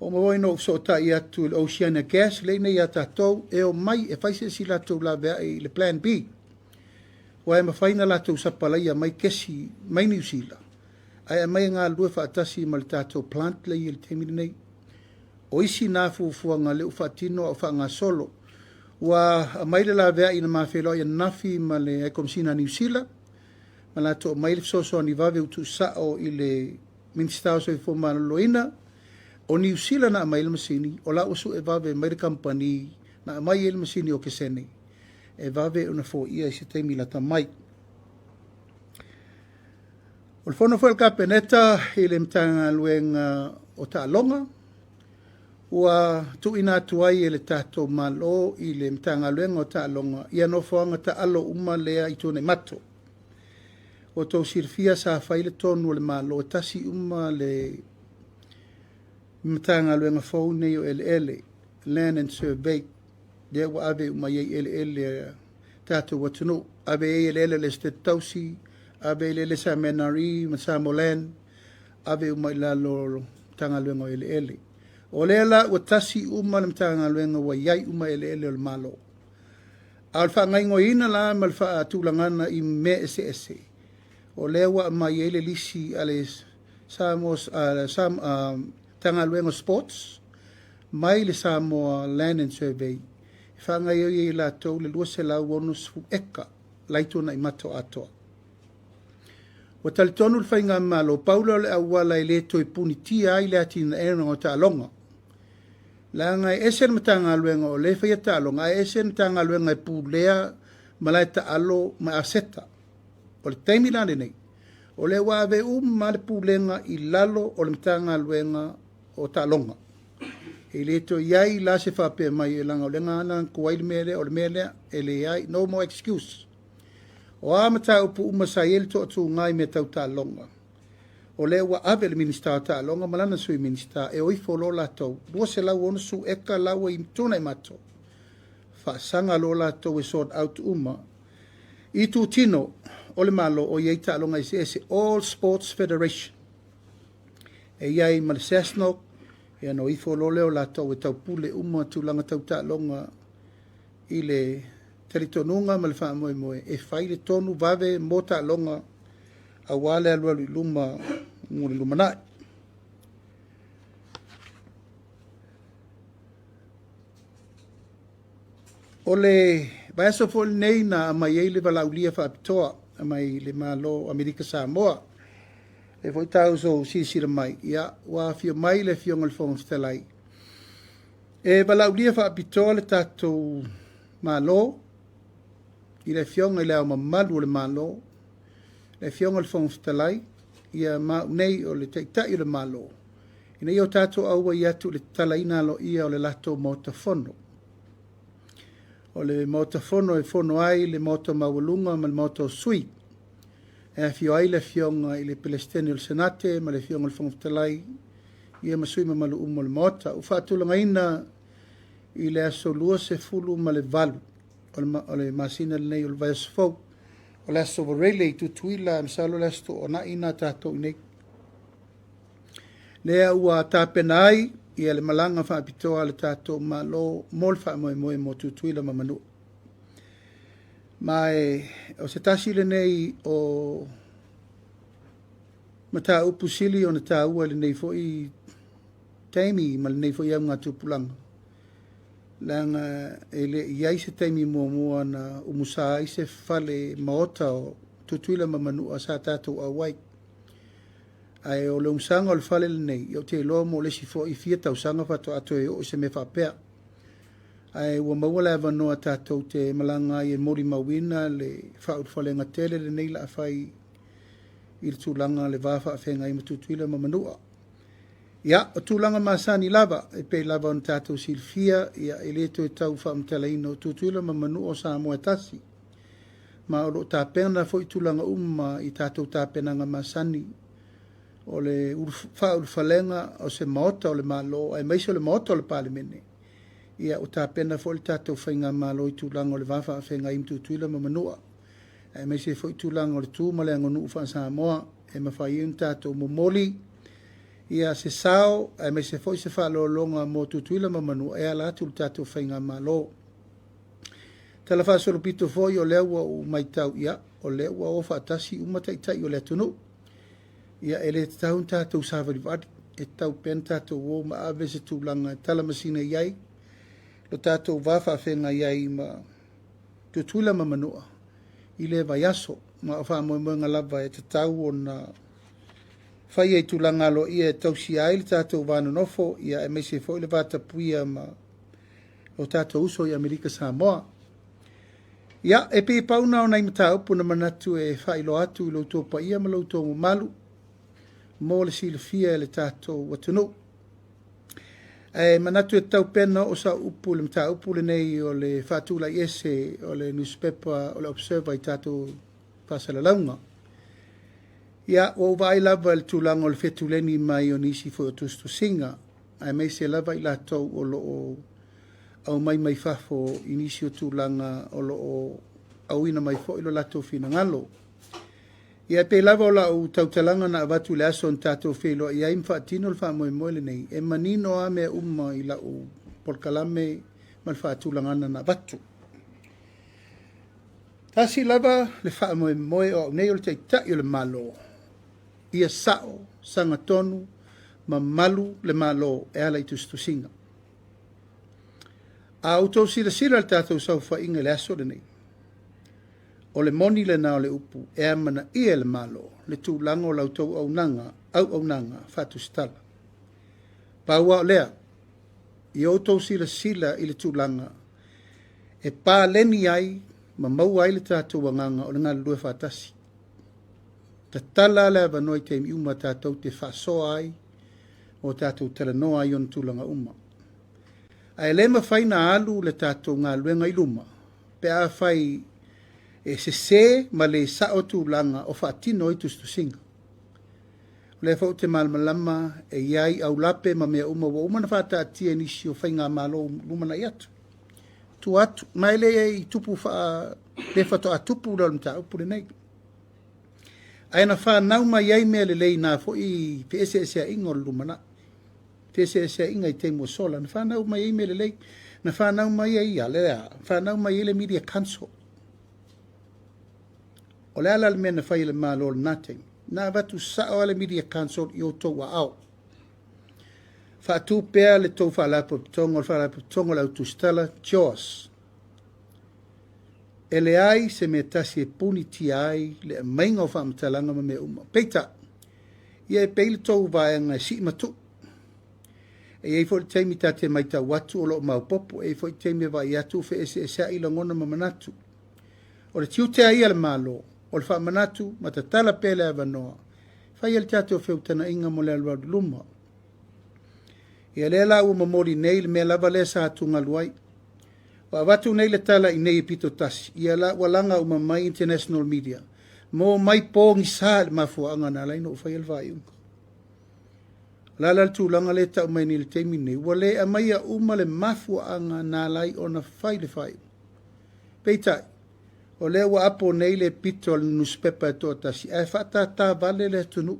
Ua uma foi ona ou fesootai atu i le Oceania Gas lea e i inei ia tatou, e omai e fai se isi latou laveai i le Plan B, aua e mafai ona latou sapalaia mai kesi mai Niu Sila, ae aumai e galulue faatasi ma le tatou plant lea e i ai i le taimi lenei. O isi na fuafuaga lea ua faatino a o faagasolo. Ua aumai le laveai na ma feiloai ananafi ma le High Komesina a Niu Sila, ma latou aumai le fesoasoani vave ua tuusao i le Minisita o Soifua Maloloina. O Niu Sila na aumai ai le masini, o la ua sue vave mai le kamupani na aumai ai le masini okesene e vave ona foia i se taimi lata mai. O le fono foi a le Kapeneta i le Matagaluega o Taaloga, ua tuuina atu ai e le tatou Malo i le Matagaluega o Taaloga ia nofoaga taalo uma lea i Tuanaimato. Ua outou silafia sa fai le tonu a le Malo e tasi uma le Matagaluega fou nei o Eleele, Land and Survey, lea ua ave uma i ai eleele a tatou atunuu. Ave i ai eleele a le Esetete Tausi, ave i ai eleele sa MNRE ma Samoa Land, ave uma i lalo o le Matagaluega o Eleele. O lea la ua tasi uma le Matagaluega ua i ai uma eleele o le Malo. A o le faagaoioiina la ma le faatulagaga i mea eseese, o lea ua aumai ai le lisi a le Samoa, Matagaluega o Sports mai le Samoa Land and Survey e faagaoioi ai e latou le 260 eka la i Tuanaimato atoa. Ua talitonu le Faigamalo, pau lea o le auala e le toe punitia ai le atinaeina o taaloga. Leaga e ese le Matagaluega o lea e faia taaloga, ae ese le Matagaluega e pulea malae taalo ma aseta. O le taimi la lenei, o lea ua ave uma le pulega i lalo o le Matagaluega o Taaloga. E le toe i ai la se faapea mai, e leaga o lea na tuai le mea lea, o le mea lea, e leai, no more excuse. O a mataupu uma sa i ai le toatuga i mea tau taaloga, o lea ua ave le Minisita o Taaloga ma lana Sui Minisita e o ifo loa latou, 260 eka la ua i Tuanaimato, faasaga loa latou e sort out uma itutino o le Malo o i ai taaloga eseese, All Sports Federation. E i ai ma le SASNOC, ia ona o ifo loa lea o latou e taupule uma tulaga tau taaloga i le talitonuga ma le faamoemoe e fai le tonu vave mo taaloga aua le alualu i luma mo le lumanai. O le vaiaso foi lenei na aumai ai le valaaulia faapitoa mai le Malo o Amerika Samoa. E foi tatou silasila mai, ia, ua afio mai le Afioga i le Fofoga Fetalai. E valaaulia faapitoa le tatou Malo i le Afioga i le Ao Mamalu o le Malo, le Afioga i le Fofoga Fetalai, ia ma au nei o le Taitai o le Malo, ina ia o tatou auai atu i le tatalaina aloaia o le latou Maota Fono. O le Maota Fono e fono ai le Maota Maualuga ma le Maota o Sui, e afio ai le Afioga i le Peresetene o le Senate ma le Afioga i le Fofoga Fetalai, ia ma sui mamalu uma o le Maota. Ua faatulagaina i le aso 28 o le masina lenei o le vaiaso fou, o le aso Varaile i Tutuila, masalo o le aso Toonai na tatou i nei. Lea ua tapena ai ia le malaga faapitoa a le tatou Malo mo le faamoemoe mo Tutuila ma Manua. Ma e, o se tasi lenei o mataupu sili ona taua i lenei foi taimi ma lenei foi augatupulaga, leaga e le i ai se taimi muamua na umusa ai se fale maota o Tutuila ma Manua sa tatou auai. Ae o le umusaga o le fale lenei, ia ou te iloa mo le isi foi fia tausaga faatoa toe oo i se mea faapea. Ae ua maua le avanoa tatou te malaga ai e molimauina le faaulufalega tele lenei la fai i le tulaga le va faafeagai ma Tutuila ma Manua. Ia, o tulaga masani lava, e pei lava ona tatou silafia, ia, e le toe tau faamatalaina o Tutuila ma Manua o Samoa e tasi. Ma o lo o tapena foi tulaga uma i tatou tapenaga masani o le faaulufalega o se maota o le Malo, aemaise o le maota o le Palemene. Ia, ua tapena foi le tatou faigamalo i tulaga o le va faafeagai ma Tutuila ma Manua, aemaise foi tulaga o le tu ma le aganuu faa-Samoa e mafai ai ona tatou momoli ia se sao aemaise foi se faaaloaloga mo Tutuila ma Manua e ala atu i le tatou faigamalo. Tala faasolopito foi o lea ua ou matau, ia, o lea ua o faatasi uma taitai o le atunuu. Ia, e le tatau ona tatou savalivali, e tatau pea ona tatou o ma ave se tulaga e talamasina i ai lo tatou va faafeagai ai ma Tutuila ma Manua i lea vaiaso. Ma o faamoemoega lava e tatau ona faia i tulaga aloaia e tausia ai le tatou va nonofo, ia aemaise foi le va tapuia ma o tatou uso i Amerika Samoa. Ia, e pei pau na o nai mataupu na manatu e faailoa atu i lo outou paia ma lo outou mamalu mo le silafia e le tatou atunuu. Ae manatu e tatau pea ona oo sau upu i le mataupu lenei o le faatulai ese o le nusipepa o le Observer i tatou faasalalauga. Ia, ua ou vaai lava i le tulaga o le fetuleni mai o nisi foi o tusitusiga, aemaise lava i latou o lo o aumai mai fafo i nisi o tulaga o lo o auina mai foi lo latou finagalo. Ia, e pei lava o lau tautalaga na avatu i le aso na tatou feiloai ai ma faatino le faamoemoe lenei, e manino lava mea uma i lau polokalame ma le faatulagaga na avatu. Tasi lava le faamoemoe o au nei o le Taitai o le Malo, ia sao, sagatonu, ma malu le Malo e ala i tusitusiga. A outou silasila i le tatou saofaiga i le aso lenei, o le moni lena o le upu e amanaia e le Malo le tulaga o la outou auaunaga, auaunaga faatusitala. Pau lava o lea, ia outou silasila i le tulaga e paleni ai ma maua ai le tatou agaga o le galulue faatasi. Tatala le avanoa i taimi uma tatou te faasoa ai o tatou talanoa ai ona tulaga uma. Ae le mafai na alu le tatou galuega i luma pe afai e sese ma le sao tulaga o faatino ai tusitusiga. O lea foi ou te malamalama e i ai aulape ma mea uma ua uma ona faataatia i nisi o faigamalo lumanai atu. Tua atu, ma e le i tupu le faatoa tupu lea o le mataupu lenei. Ae na fanau mai ai mea lelei na foi feeseeseaiga o le lumanai. Feeseeseaiga i taimi ua sola, na fanau mai ai mea lelei. Na fanau mai ai ia lea, fanau mai ai le Media Council. O le ala le mea na fai e le Malo i lena taimi, na avatu sao lava le Media Council i outou aao. Faatu pea le tou faalapotopotoga o le faalapotopotoga o le autusitala, JOS. E leai se mea tasi e punitia ai le aumaiga o faamatalaga ma mea uma. Peitai, ia e pei le tou vaega e sii matuu. E i ai foi le taimi ta te matau atu o lo o maopoopo, e i ai foi taimi e vaai atu ua feeseeseai lagona ma manatu. O le tiute lava ia a le Malo, o le faamanatu ma tatala pea le avanoa, fai ai le tatou feutanaiga mo le alualu i luma. Ia lea la ua momoli nei le mea lava lea sa atugalu ai. Ua avatu nei le tala i nei e pito tasi, ia la ua laga uma mai international media, mo mai pogisa i le mafuaaga na ala ai ona ou faia le faaiuga. O le a la le tulaga lea e tau mai nei i le taimi lenei, ua le aumaia uma le mafuaaga na ala ai ona fai le faaiuga. Peitai, o lea ua apo nei le pito a le nusipepa e toatasi ae faatātā vale le atunuu.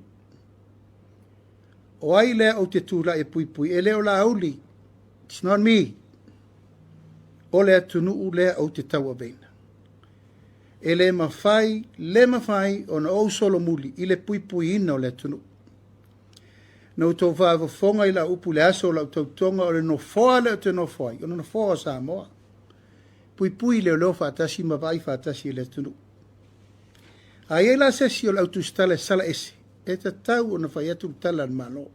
O ai lea ou te tulai e puipui? E le o Laauli. It's not me. O le atunuu lea ou te tauaveina. E le mafai, le mafai ona ou solomuli i le puipuiina o le atunuu. Na outou faafofoga i lau upu i le aso o lau tautoga o le nofoa lea ou te nofo ai, o le nofoa o Samoa. Puipui leoleo faatasi ma vaai faatasi i le atunuu. A i ai la se isi o le au tusitala e sala ese, e tatau ona fai atu le tala a le Malo.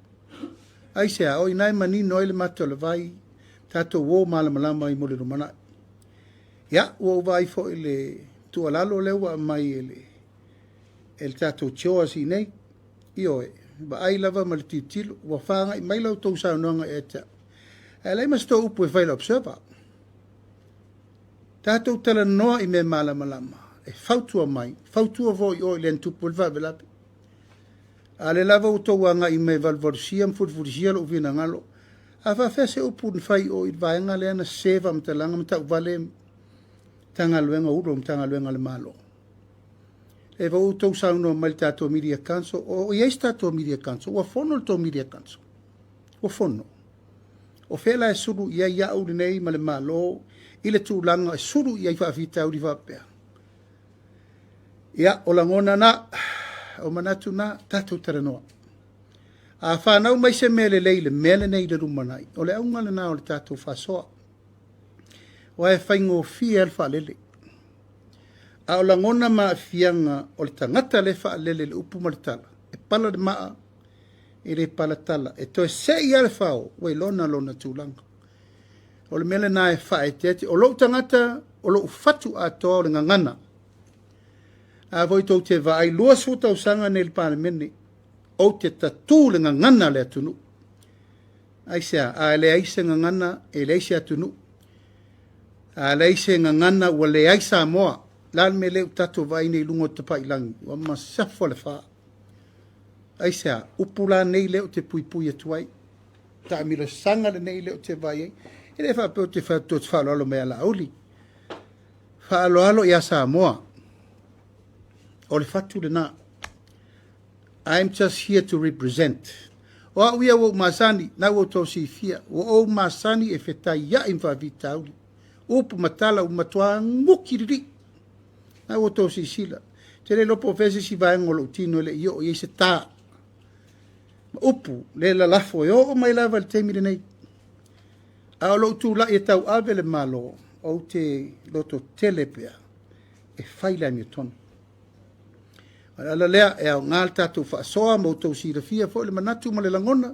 Aisea? O i ina e manino ai le mata o le vai, tatou o malamalama ai mo le lumanai. Ia, ua ou vaai foi i le tuualalo lea ua aumai e le e le tatou CHOGM nei. Ioe, vaai lava ma le tilotilo, ua fagai mai la outou saunoaga ia te au, ae leai ma se tou upu e fai i le Observer. Tatou talanoa i mea malamalama, e fautua mai, fautua foi i o i le na tupu ai le faalavelave. A o lea lava ua outou agai mai e valuvalusia ma fulifulisia lou finagalo, a faapefea se upu na fai i o i le vaega lea na sese faamatalaga ma tauvale Matagaluega o Ofisa Sili o Matagaluega a le Malo? E foi ua outou saunoa mai i le tatou Media Council, o i ai se tatou Media Council? Ua fono le tou Media Council? Ua fono? O fea la e sulu i ai au lenei ma le Malo i le tulaga e sulu i ai faafitauli faapea? Ia, o lagona na, o manatu na, tatou talanoa. A fanau mai se mea lelei i le mea lenei i le lumanai, o le auga lena o le tatou faasoa. Aua e faigofie lava le faalele. A o lagona ma aafiaga o le tagata lea e faalele i le upu ma le tala, e pala le maa, e le pala tala. E toe sei lava le fao, ua iloga lona tulaga. O le mea lena e faaeteete. O lou tagata, o lou fatu atoa o le gagana. A foi tou te vaai 20 tausaga nei i le Palemene, ou te tatū le gagana a le atunuu. Aisea? A leai se gagana, e leai se atunuu. A leai se gagana, ua leai Samoa. O le a le mea lea ua tatou vaai nei i luga o tapailagi? Ua masafa le fa. Aisea? Upu la nei lea ou te puipui atu ai. Taamilosaga lenei lea ou te vaai ai. E le faapea ou te fai atu ou te faaaloalo mai ia Laauli. Faaaloalo ia Samoa. O le fatu lena. I'm just here to represent. O au ia ua ou masani, na ua outou silafia, ua ou masani e fetaiai ma faafitauli. Upu ma tala ua matua guki lelei. Na ua outou silasila. Ou te le iloa po o fea se isi vaega o lou tino e le i oo i ai se ta. Ma upu le lalafo e oo mai lava i le taimi lenei. A o lou tulai e tauave le Malo, ou te lototele pea e fai le amiotonu. O le ala lea e aoga le tatou faasoa ma outou silafia foi le manatu ma le lagona,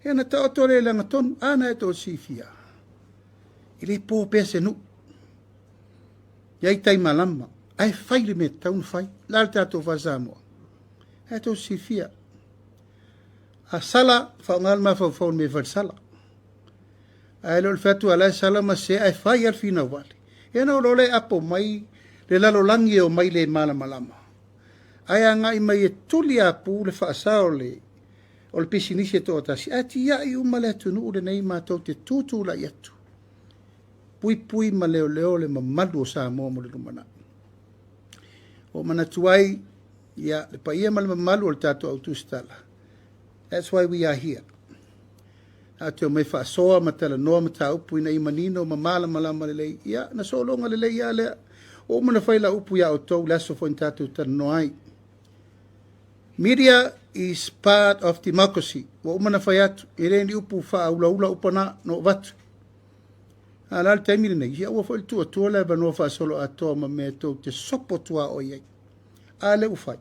ia na taoto lea i le agatonu, a na e tou silafia, e le po pea se nuu. E i ai tai malama, ae fai le mea e tatau ona fai. O le a le tatou faa-Samoa? Ae tou silafia, a sala, faaaoga le mafaufau i le mea e fai i le sala. Ae le o le fai atu a la e sala ma sese ae fai lava le finau vale. Ia ona oo loa lea e apo mai le lalolagi e omai le malamalama, ae agai mai e tuli apu le faasa o le o le pisinisi e toatasi, ae tiai uma le atunuu lenei matou te tutulai atu, puipui ma leoleo le mamalu o Samoa mo le lumanai. Ua ou manatu ai, ia, le paia ma le mamalu o le tatou au tusitala, that's why we are here. A te omai faasoa ma talanoa mataupu ina ia manino ma malamalama lelei, ia, na sologa lelei lava lea. Ua uma ona fai lau upu ia outou le aso foi na tatou talanoa ai. Media is part of democracy. Ua uma ona fai atu, e le ni upu faaulaula upu na, na ou avatu. A o le a le taimi lenei, ia aua foi le tuu atua le avanoa faasoloatoa ma mea tou te sopo tuaoi ai. A lea ua fai.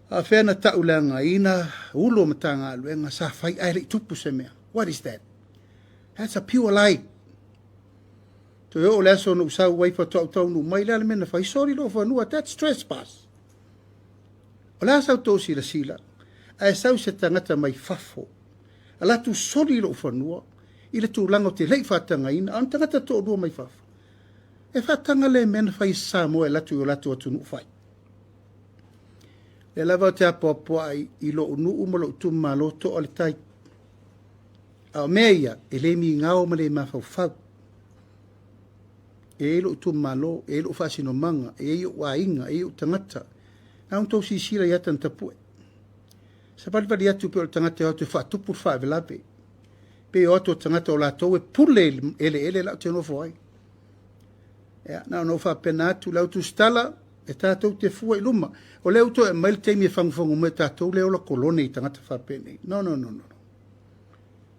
A fea na tauleagaina Ulu o Matagaluega sa fai ae le i tupu se mea? What is that? That's a pure lie. Toe oo le aso na ou sau ai faatoa ou taunuu mai, le a le mea na fai? Soli lou fanua, that's trespass. O le a sa outou silasila, ae sau se tagata mai fafo, alu atu soli lou fanua i le tulaga ou te le i faatagaina, a o ni tagata toalua mai fafo. E faataga lea mea na fai e Samoa e alu atu i o latou atunuu fai. Lea lava ou te apoapoai i lou nuu ma lou itumalo toa le tai. A o mea ia, e le migao ma le mafaufau. E i ai lou itumalo, e i ai lou faasinomaga, e i ai ou aiga, e i ai ou tagata. Na ona tou silasila i ata na tapue. Savalivali atu pei o le tagata e o atu e faatupu le faalavelave. Pei o atu o tagata o latou e pule i le eleele la ou te nofo ai. Ia, na ona ou faapena atu, le au tusitala, e tatou te fua i luma. O lea ua toe aumai le taimi e fagufagu mai tatou lea e ola kolone i tagata faapenei. No, no, no, no.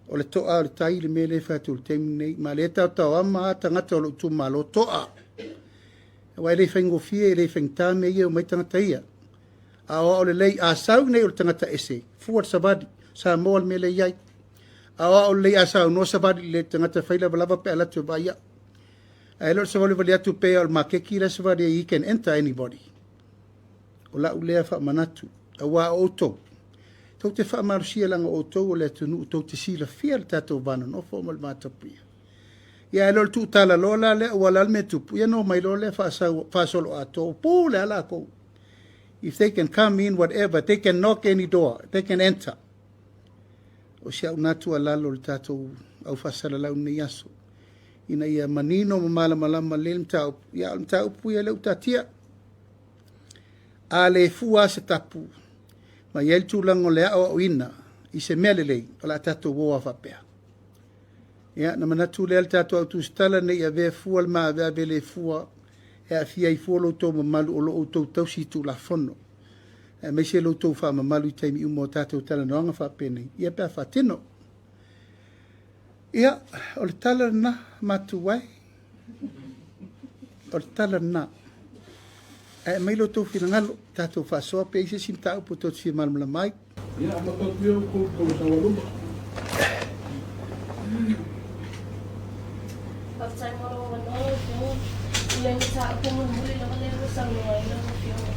O le toa o le tai le mea lea e fai atu i le taimi lenei. Ma lea e taotaoama lava tagata o lou itumalo, toa! Aua e le faigofie, e le faigata mea ia e omai tagata ia. A o ao lelei, a sau nei o le tagata ese, fua le savali, Samoa le mea lea e i ai. A o ao lelei a saunoa savali i le tagata fai lavalava pe a alu atu e vaai au. Ae le o le savalivali atu pei o le maketi la e savali ai, he can enter anybody. O lau lea faamanatu, aua o outou, tou te faamalosia leaga o outou o le atunuu tou te silafia le tatou va nonofo ma le va tapuia. Ia ae le o le tuutalaloa la lea aua o le a le mea e tupu, ia ona omai loa lea faasoloatoa, ua pule lava latou. If they can come in whatever, they can knock any door, they can enter. O si au na tuualalo i le tatou au faasalalau i lenei aso, ina ia manino ma malamalama lelei le mataupu, ia a o le mataupu ia lea ua taatia. A le fua lava se tapu, ma i ai le tulaga o le aoaoina i se mea lelei, o le a tatou o lava faapea. Ia, ona manatu lea le tatou au tusitala ne i avea fua le maaveave le fua e aafia ai fua lo outou mamalu o lo o outou tausi i Tulafono, aemaise lo outou faamamalu i taimi uma o tatou talanoaga faapenei, ia pe a faatino. Ia, o le tala lena, matua e. O le tala lena. Ae aumai lo outou finagalo, tatou faasoa pe i ai se isi mataupu tou te fia malamalama ai. Ia, amata atu ia outou tausaga luma. Faafetai mo lou avanoa lau Afioga. I le mataupu mulimuli lava lea ua saunoa ai lau Afioga.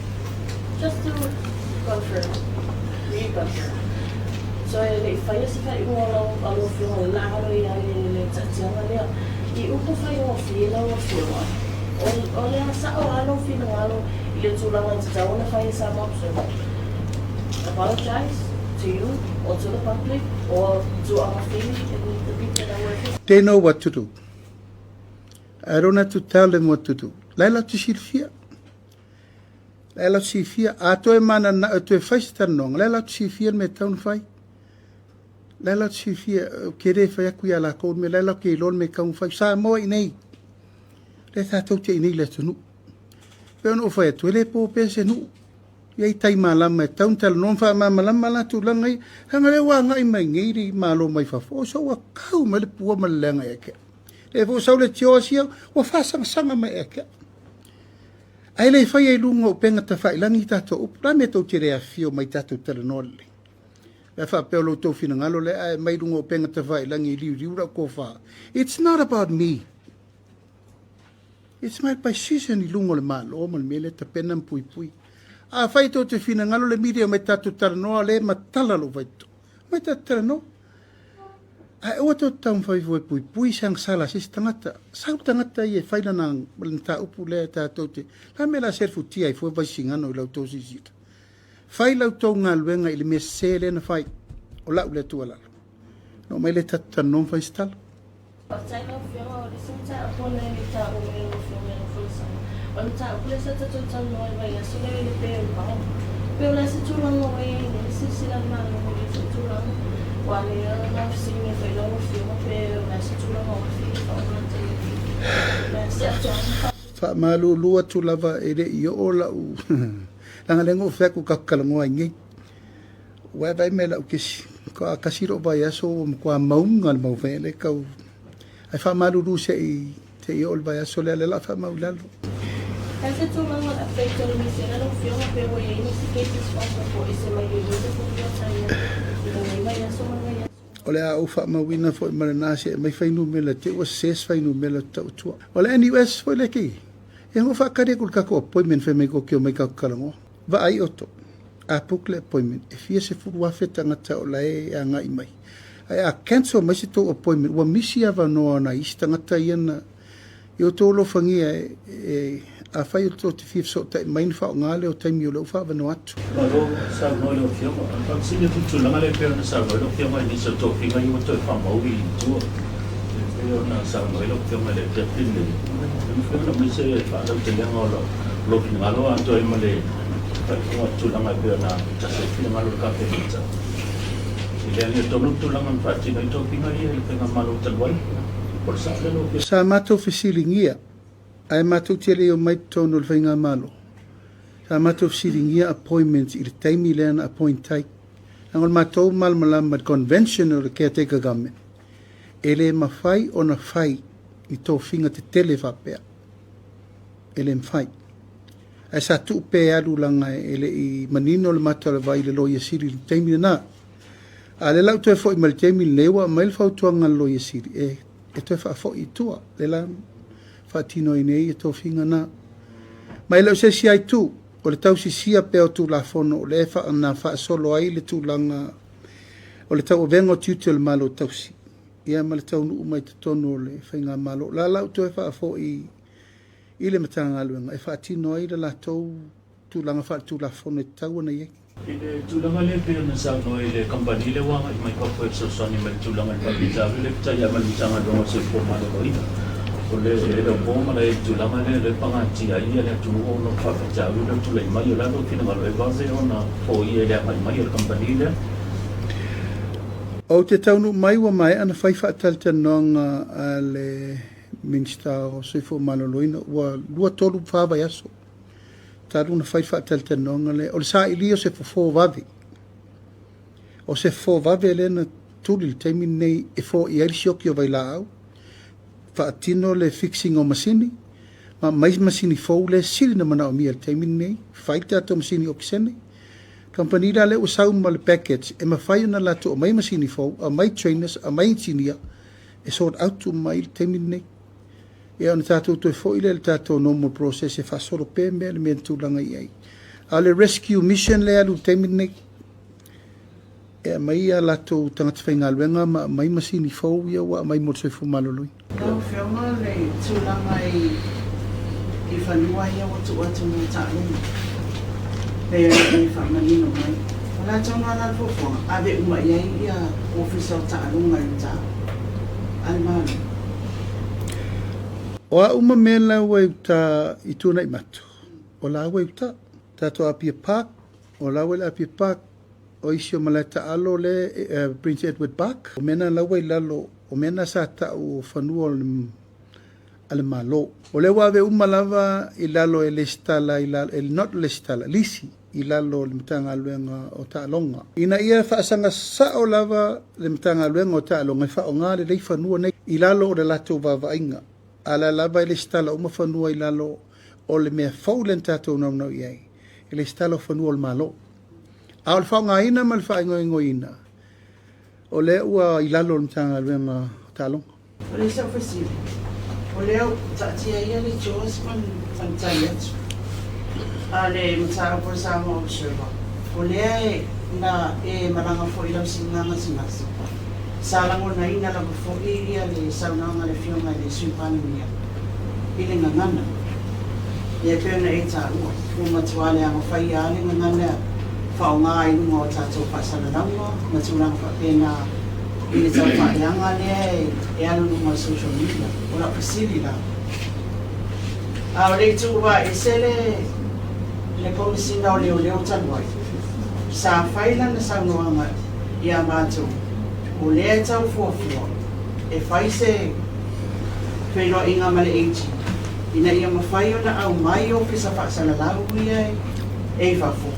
Just to confirm, reconfirm. So e le i faia se faaiuga o lau a lau Afioga i lalo i ai le taatiaga lea. I upu faigofie lau Afioga, o, o le a sao lava lou finagalo i le tulaga e tatau ona fai e Samoa Observer. Apologize to you or to the public or to our family and the people that work with. They know what to do. I don't have to tell them what to do. La e latou te silafia. La e latou te silafia. A toe mananao e toe fai se talanoaga, la e latou te silafia le mea e tatau ona fai. La e latou te silafia, ou te le fai atu ia latou le mea, la e latou te iloa le mea e tatau ona fai. Samoa i inei, lea tatou te i inei i le atunuu. E pei ona ou fai atu, e le po pea se nuu. E i ai tai malama e tatau ona talanoa ma faamalamalama la tulaga ia. Leaga lea ua agai mai nei le Malo mai fafo, o so ua kau mai le pua ma le leaga ia te au. Lea foi ua sau le tio asia, ua faasagasagamai ia te au. Ae le faia i luga o upega tafailagi tatou upu. O le a le mea tou te le afifio mai tatou talanoa lelei? Pe a faapea o lo outou finagalo lea ae aumai i luga o upega tafailagi e liuliu lau tofa. It's not about me. It's my position i luga o le Malo ma le mea lea tapena ma puipui. Afai tou te finagalo le media omai tatou talanoa lea e matala lou faitotoa. Omai tatou talanoa. Ae aua tou te taumafai fua e puipui se agasala a se isi tagata. Sau le tagata ia e fai lana mataupu lea tatou te... La mea la selefutia ai fua Vaisigano i la outou silasila. Fai la outou galuega i le mea sese lea na fai. O lau lea tuualalo. Na omai lea tatou talanoa ma fai se tala. Faafetai lau Afioga, o le isi mataupu ona e le taua mai e lau Afioga i lau folasaga, o le mataupu lea sa tatou talanoa i vaiaso lea i le bail bond. Pe o le a se tulaga ua i ai nei le silasila a le Malo i lea foi tulaga, aua o lea na fesiligia foi lau Afioga pe o le a se tulaga ua aafia i le faaaoga o le a se atoaga. Faamalulu atu lava e le i oo lau leaga lea na ou fai atu tatou talanoa ai nei. Ua e vaai mai lau kesi, faatoa tasi lou vaiaso ua matua mauga le mau fea lea tau. Ae faamalulu se i se i oo le vaiaso lea, lea o le a faamau i lalo. Kai se tulaga o le update o le misela lau Afioga pe ua i ai nisi cases faaopoopo ese mai le 24 i lenei vaiaso ma le vaiaso. O le a ou faamauina foi ma lena se aumai fuainumera te i ua sese se fuainumera ou te tau atua. O le NUS foi lea ke i ai. Ia na ou faatali atu i le tatou appointment fai mai tou te omai tatou talanoa. Vaai outou, a book le appointment e fia 10,000 tagata o la e agai mai. Ae a cancel mai se tou appointment ua misi avanoa o nai isi tagata ia na i outou alofagia e afai outou te fia fesootai mai ona faaaoga lea o taimi o lea ua faaavanoa atu. Malo saunoa i lau Afioga. O le faafesili atu i le tulaga lea e pei ona saunoa ai lau Afioga i nisi o tofiga ia ua toe faamau i tua e pei ona saunoa ai lau Afioga i le afiafi lenei. E mafai ona aumai se faalautelega o lou finagalo atoa ai ma le faaiuga o le tulaga e pei ona tasi ai le finagalo o le Kapeneta i le amiotonu le tulaga na faatino ai tofiga ia i le Faigamalo talu ai. Po o le sao lea lau Afioga? Sa matou fesiligia. Ae matou te le i omai i totonu o le Faigamalo, sa matou fesiligia appointments i le taimi lea na appoint ai. Leaga o le matou malamalama i le convention o le caretaker government, e le mafai ona fai ni tofiga tetele faapea. E le mafai. Ae sa tuu pea e alu leaga e le i manino le mata o le vai i le Loia Sili i le taimi lena. A o lea la ua toe foi mai i le taimi lenei ua aumai le fautuaga a le Loia Sili e e toe faafoi i tua, lea la faatino ai nei tofiga na. Ma e le o se isi lava itu, o le tausisia pea o Tulafono o lea na faasolo ai le tulaga o le tauavega o tiute o le Malo tausi, ia ma le taunuu mai totonu o le Faigamalo. O la la ua toe faafoi i le Matagaluega e faatino ai le latou tulaga faaletulafono e tatau ona i ai. I le tulaga lea e pei ona saunoa i le kamupani lea ua agai mai fafo e fesoasoani mai i le tulaga i le faafitauli lea peitai ane ma le Matagaluega o le Soifua Maloloina. O le e le o po malae i le tulaga lea o lea e pagatia ai le atunuu ona o le faafitauli lea ua tulai mai. O le a lou finagalo e vave ona foia i le agai mai o le kamupani lea? Ou te taunuu mai ua maea ona fai faatalatalanoaga a le Minisita o Soifua Maloloina ua 2, 3, 4 vaiaso talu ona fai le faatalatalanoaga lea. O le sailia o se fofo vave. O se fofo vave lea na tuli i le taimi lenei e foia ai le sioki o vailaau, faatino le fixing o masini, ma aumai masini fou lea e sili ona manaomia i le taimi lenei, fai le tatou masini okesene. Kamupani la lea ua sau ma le package e mafai ona latou aumai masini fou, aumai trainers, aumai inisinia e sort out uma ai i le taimi lenei. Ia ona tatou toe foi lea i le tatou normal process e faasolo pea mea i le mea na tulaga i ai. A o le rescue mission lea e alu i le taimi lenei, e aumai a latou tagata faigaluega ma aumai masini fou ia ua aumai mo le soifua maloloina. Lau Afioga, le tulaga i fanua ia ua tuu atu mo taaloga, pei ona e faamanino mai. O le a tonu lava la le fuafuaga, ave uma i ai ia Ofisa o Taaloga i uta a le Malo? O a uma mea la ua i uta i Tuanaimato, o la ua i uta. Tatou Apia Park, o la ua i le Apia Park, o isi o malae taalo le Prince Edward Park, o mea na la ua i lalo, o mea na sa tau o fanua o le a le Malo. O lea ua ave uma lava i lalo e lesitala i lalo, e not lesitala, lisi i lalo o le Matagaluega o Taaloga. Ina ia faasaga sao lava le Matagaluega o Taaloga e faaaoga lelei fanua nei i lalo o le latou vaavaaiga. A o la lava e lesitala uma fanua i lalo o le mea fou lea na tatou naunau i ai, e lesitala o fanua o le Malo. A o le faaaogaina ma le faaigoigoina, o lea ua i lalo o le Matagaluega o Taaloga. O le isi au fesili, o lea ua taatia ia le JAWS ma le tali atu a le mataupu a le Samoa Observer, o lea e na e malaga foi i lau siiga gasegase, sa lagonaina lava foi ia le saunoaga a le Afioga i le Sui Palemia i le gagana, lea pei ona e taua, ua matua leaga faia lava le gagana faaaoga i luga o tatou faasalalauga ma tulaga faapena i le tau faaleaga lea e alu i luga o le social media. O lau fesili la, a o le i tuuvaese le le Komesina o Leoleo talu ai, sa fai lana saunoaga ia matou o lea e tau fuafua e fai se feiloaiga ma le AG ina ia mafai ona aumai ofisa faasalalau ia e i fafo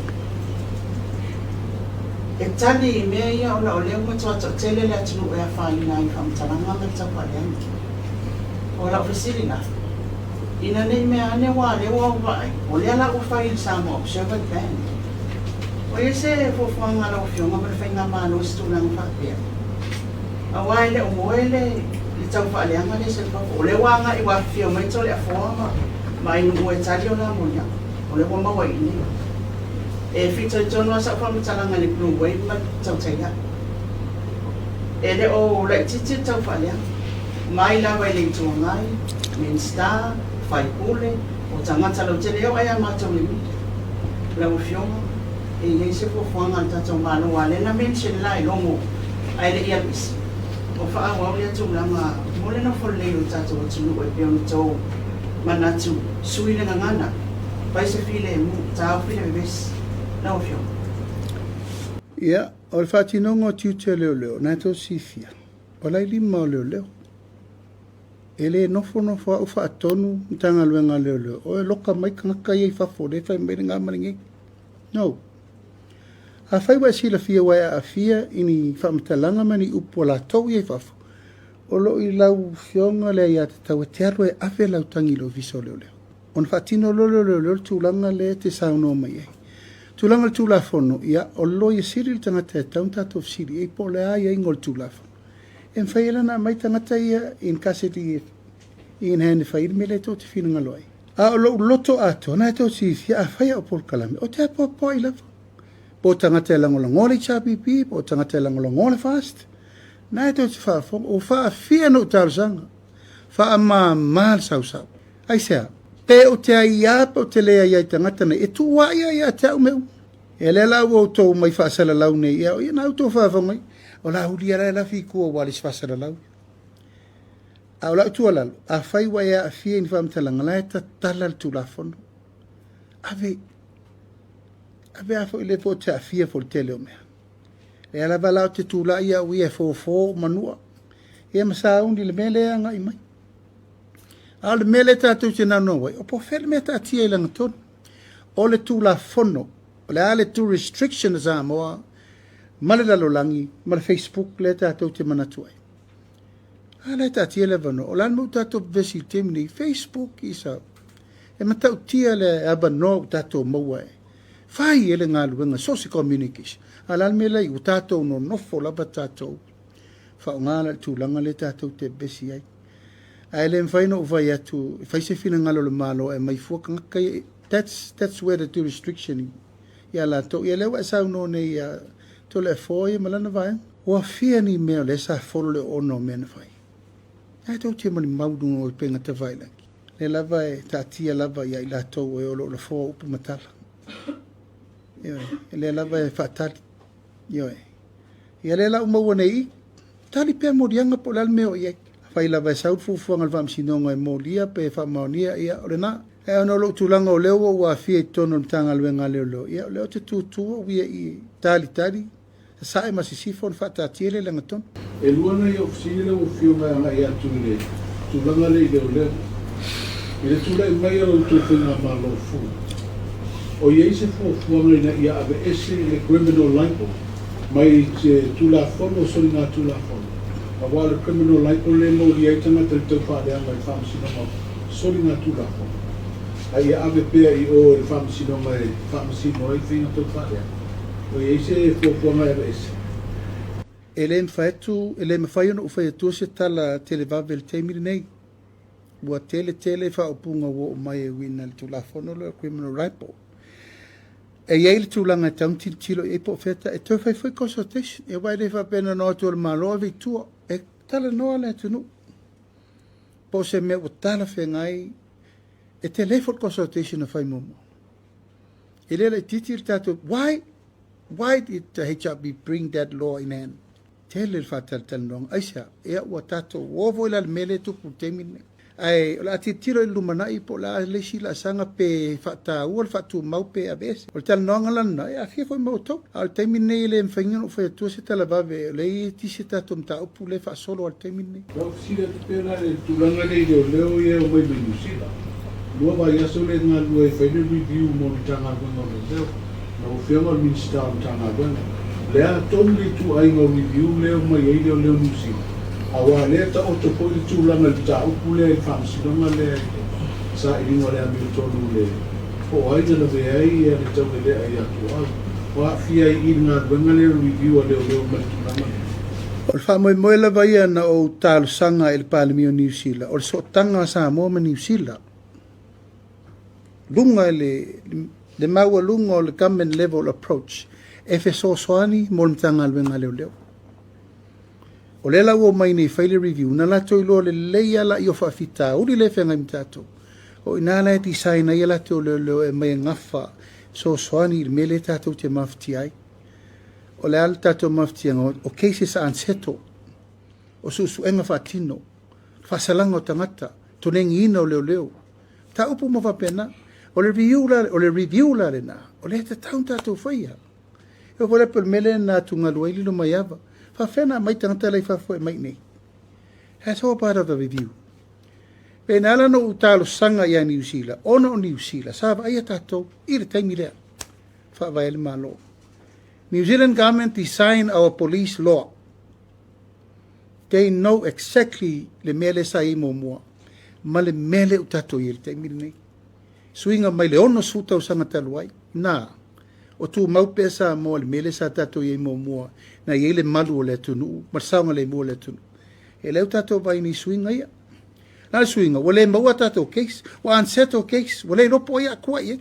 e tali i mea ia ona o lea ua matua toatele le atunuu e afaina ai i faamatalaga ma le taufaaleaga. O lau fesili la, ina ne i mea ane aua o lea ua ou vaai, o lea la ua fai e le Samoa Observer le ban. Ua i ai se fuafuaga a lau Afioga ma le Faigamalo i se tulaga faapea? Aua e le o moe le taufaaleaga lea i Sefafo. O lea ua agai ua afifio mai Toleafoa ma Ainuu e tali o la moliaga. O lea ua maua i inei. E fitoitonu lava sau faamatalaga i le Blue Wave ma le Tautaiaʻa. E le o laitiiti le taufaaleaga. Mai lava i le Itu Agai, Minisita, Faipule, o tagata lautele e oo lava ia matou le media. Lau Afioga, e i ai se fuafuaga a le tatou Malo aua lea na mention la e Logo ae le i alu ese, o faaauau lea tulaga mo le nofo lelei o le tatou atunuu e pei ona tou manatu sui le gagana, fai se filemu, taofi le vevesi. Lau Afioga. Ia, o le faatinoga o tiute o leoleo, na e tou silafia, o lailima o leoleo. E le nofonofo a'u faatonu Matagaluega a Leoleo, o e loka mai tagata ia i fafo o lea e fai mai lena ma lenei. No. Afai ua e silafia ua e aafia i ni faamatalaga ma ni upu a latou ia i fafo, o lo o i lau afioga le aiatatau e te alu e ave lau tagi i le Ofisa o Leoleo. Ona faatino loa lea o leoleo le tulaga lea e te saunoa mai ai. Tulaga o le Tulafono, ia, o le Loia Sili le tagata e tatau ona tatou fesili i ai po o le a aiaiga o le Tulafono. E mafai ai la ona aumai tagata ia in custody in hand e fai ai le mea lea tou te finagalo ai. A o lou loto atoa, na e tou te silafia, a fai au polokalame, ou te apoapoai lava. Po o tagata e lagolagoa le HRPP, po o tagata e lagolagoa le FAST, na e tou te faafofoga, ua faafia ona ou talosaga, faamama le sausau. Aisea? Pe ou te aiā pe ou te le aiā i tagata nei, e tuuai ai ia te au mea uma. Ia lea la ua outou mai faasalalau nei, ia, ia na outou faafofoga ai, o la ulia la e lafi i tua ua le isi faasalalau. A o lau tuualalo, afai ua e aafia i ni faamatalaga, la e tatala le Tulafono. Ave, ave a foi le po te aafia foi le tele o mea. Lea lava la ou te tulai au ia e fofo ou manua, ia ma sauni le mea lea e agai mai. A o le mea lea tatou te naunau ai, o po o fea le mea e taatia i lagatonu. O le Tulafono, o le a le jurisdiction a Samoa ma le lalolagi ma le Facebook lea tatou te manatu ai. A la e taatia le avanoa. O le a le mea ua tatou vevesi i le taimi nei? Facebook is a... E matautia le avanoa ua tatou maua e fai ai le galuega, so o se communication. A o le a le mea la i ua tatou nonofo lava tatou faaaoga la le tulaga lea tatou te vevesi ai. Ae le mafai ona ou fai atu e fai se finagalo o le Malo e aumai fua tagata ia. That's where the jurisdiction ia latou. Ia lea ua e saunoa nei ia Toleafoa ia ma lana vaega. Ua fia ni mea o lea sa folo le oona o mea na fai. Ae tou te malimau i luga o upega tafailagi. Lea lava e taatia lava ia i latou e o lo o lafoa upu ma tala. Ioe, lea lava e faatali. Ioe. Ia lea la ua maua nei i, tali pea moliaga po o le a le mea o i ai. Afai lava e sau le fuafuaga a le Faamasinoga e molia pe faamaonia, ia o lena. Ae ona o lou tulaga o lea ua ou aafia i totonu o le Matagaluega a Leoleo, ia o lea ou te tutu au ia i talitali, sasae ma sisifo ona faataatia lea i lagatonu. E lua nai au fesili lau Afioga e agai atu i le tulaga lea i leoleo. I le tulai mai o la outou faigamalo fou, o i ai se fuafuaga ina ia aveese le criminal libel mai se Tulafono o Soligatulafono, aua o le criminal libel lea e molia ai tagata i le taufaaleaga i le Faamasinoga o Soligatulafono, a ia ave pea i o i le Faamasinoga e faamasino ai faiga taufaaleaga. O i ai se fuafuaga e aveese? E le mafai atu, e le mafai ona ou fai atua se tala televave i le taimi lenei. Ua tele tele faaupuga ua oo mai e uiga i le Tulafono lea o le Criminal Libel. E i ai le tulaga e tatau ona tilotilo i ai po o fea ta, e toe fai foi consultation. Aua e le faapea na ona o atu o le Malo ave i tua, e talanoa le atunuu. Po o se mea ua talafeagai, e tele foi le consultation na fai muamua. E le laitiiti le tatou, why? Why did the HRB bring that law in hand? Tele le faatalatalanoaga. Aisea? Ia ua tatou o foi la i le mea lea e tupu i le taimi lenei. Ae o le a tilotilo i le lumanai po o le a le isi laasaga pe faataua le faatumau pe aveese. O le talanoaga la lena, e aafia foi ma outou. A o le taimi lenei e le mafai ona ou fai atua se tala vave, o lea e iti se tatou mataupu lea e faasolo lava i le taimi lenei. Lau fesili atu pea la i le tulaga lea i leoleo ia e omai mai Niu Sila. 2 vaiaso lea e galulue ai e fai le review mo le Matagaluega o Leoleo. Lau Afioga o le Minisita o le Matagaluega, o le a tonu le ituaiga o review lea e omai ai leoleo Niu Sila? Aua o lea e taoto foi le tulaga i le mataupu lea i le faamasinoga lea i le sailiga o le amiotonu i le po o ai na lavea ai le tauelea ia Tuaau. Ua aafia ai i i le galuega lea o le review a leoleo mai le tulaga lea? O le faamoemoe lava ia na ou talosaga i le Palemia o Niu Sila, o le sootaga a Samoa ma Niu Sila, luga i le, le maualuga o le government level approach e fesoasoani mo le Matagaluega a Leoleo. O lea la ua omai nei e fai le review, na latou iloa lelei lava laia o faafitauli lea e feagai ma tatou. O i ina la e design ai a latou leoleo e aumai e gafa fesoasoani i le mea lea tatou te mafatia ai. O le a le tatou mafatiaga? O cases unsettled, o suesuega faatino, faasalaga o tagata, tonegiina o leoleo, mataupu uma faapena. O le review la, o le review la lena, o lea e tatau ona tatou faia. E oo foi la pei o le mea lea na atugalu ai Lilomaiava. Faafefea ona aumai tagata la i fafo e aumai i inei? That's all part of the review. Pe na ala ona ou talosaga ia Niu Sila, ona o Niu Sila sa vaaia tatou i le taimi lea faavae ai le Malo. New Zealand government design our police law. They know exactly le mea lea sa i ai muamua ma le mea lea ua tatou i ai i le taimi lenei. Suiga mai le 60 tausaga talu ai, na, o tumau pea Samoa i le mea lea sa tatou i ai muamua, na i ai le malu o le atunuu ma le saogalemu o le atunuu. E lea ua tatou vaai nei i suiga ia. Na o le suiga, ua le maua a tatou case, ua unsettled case, ua le iloa po o ai a tua i ai.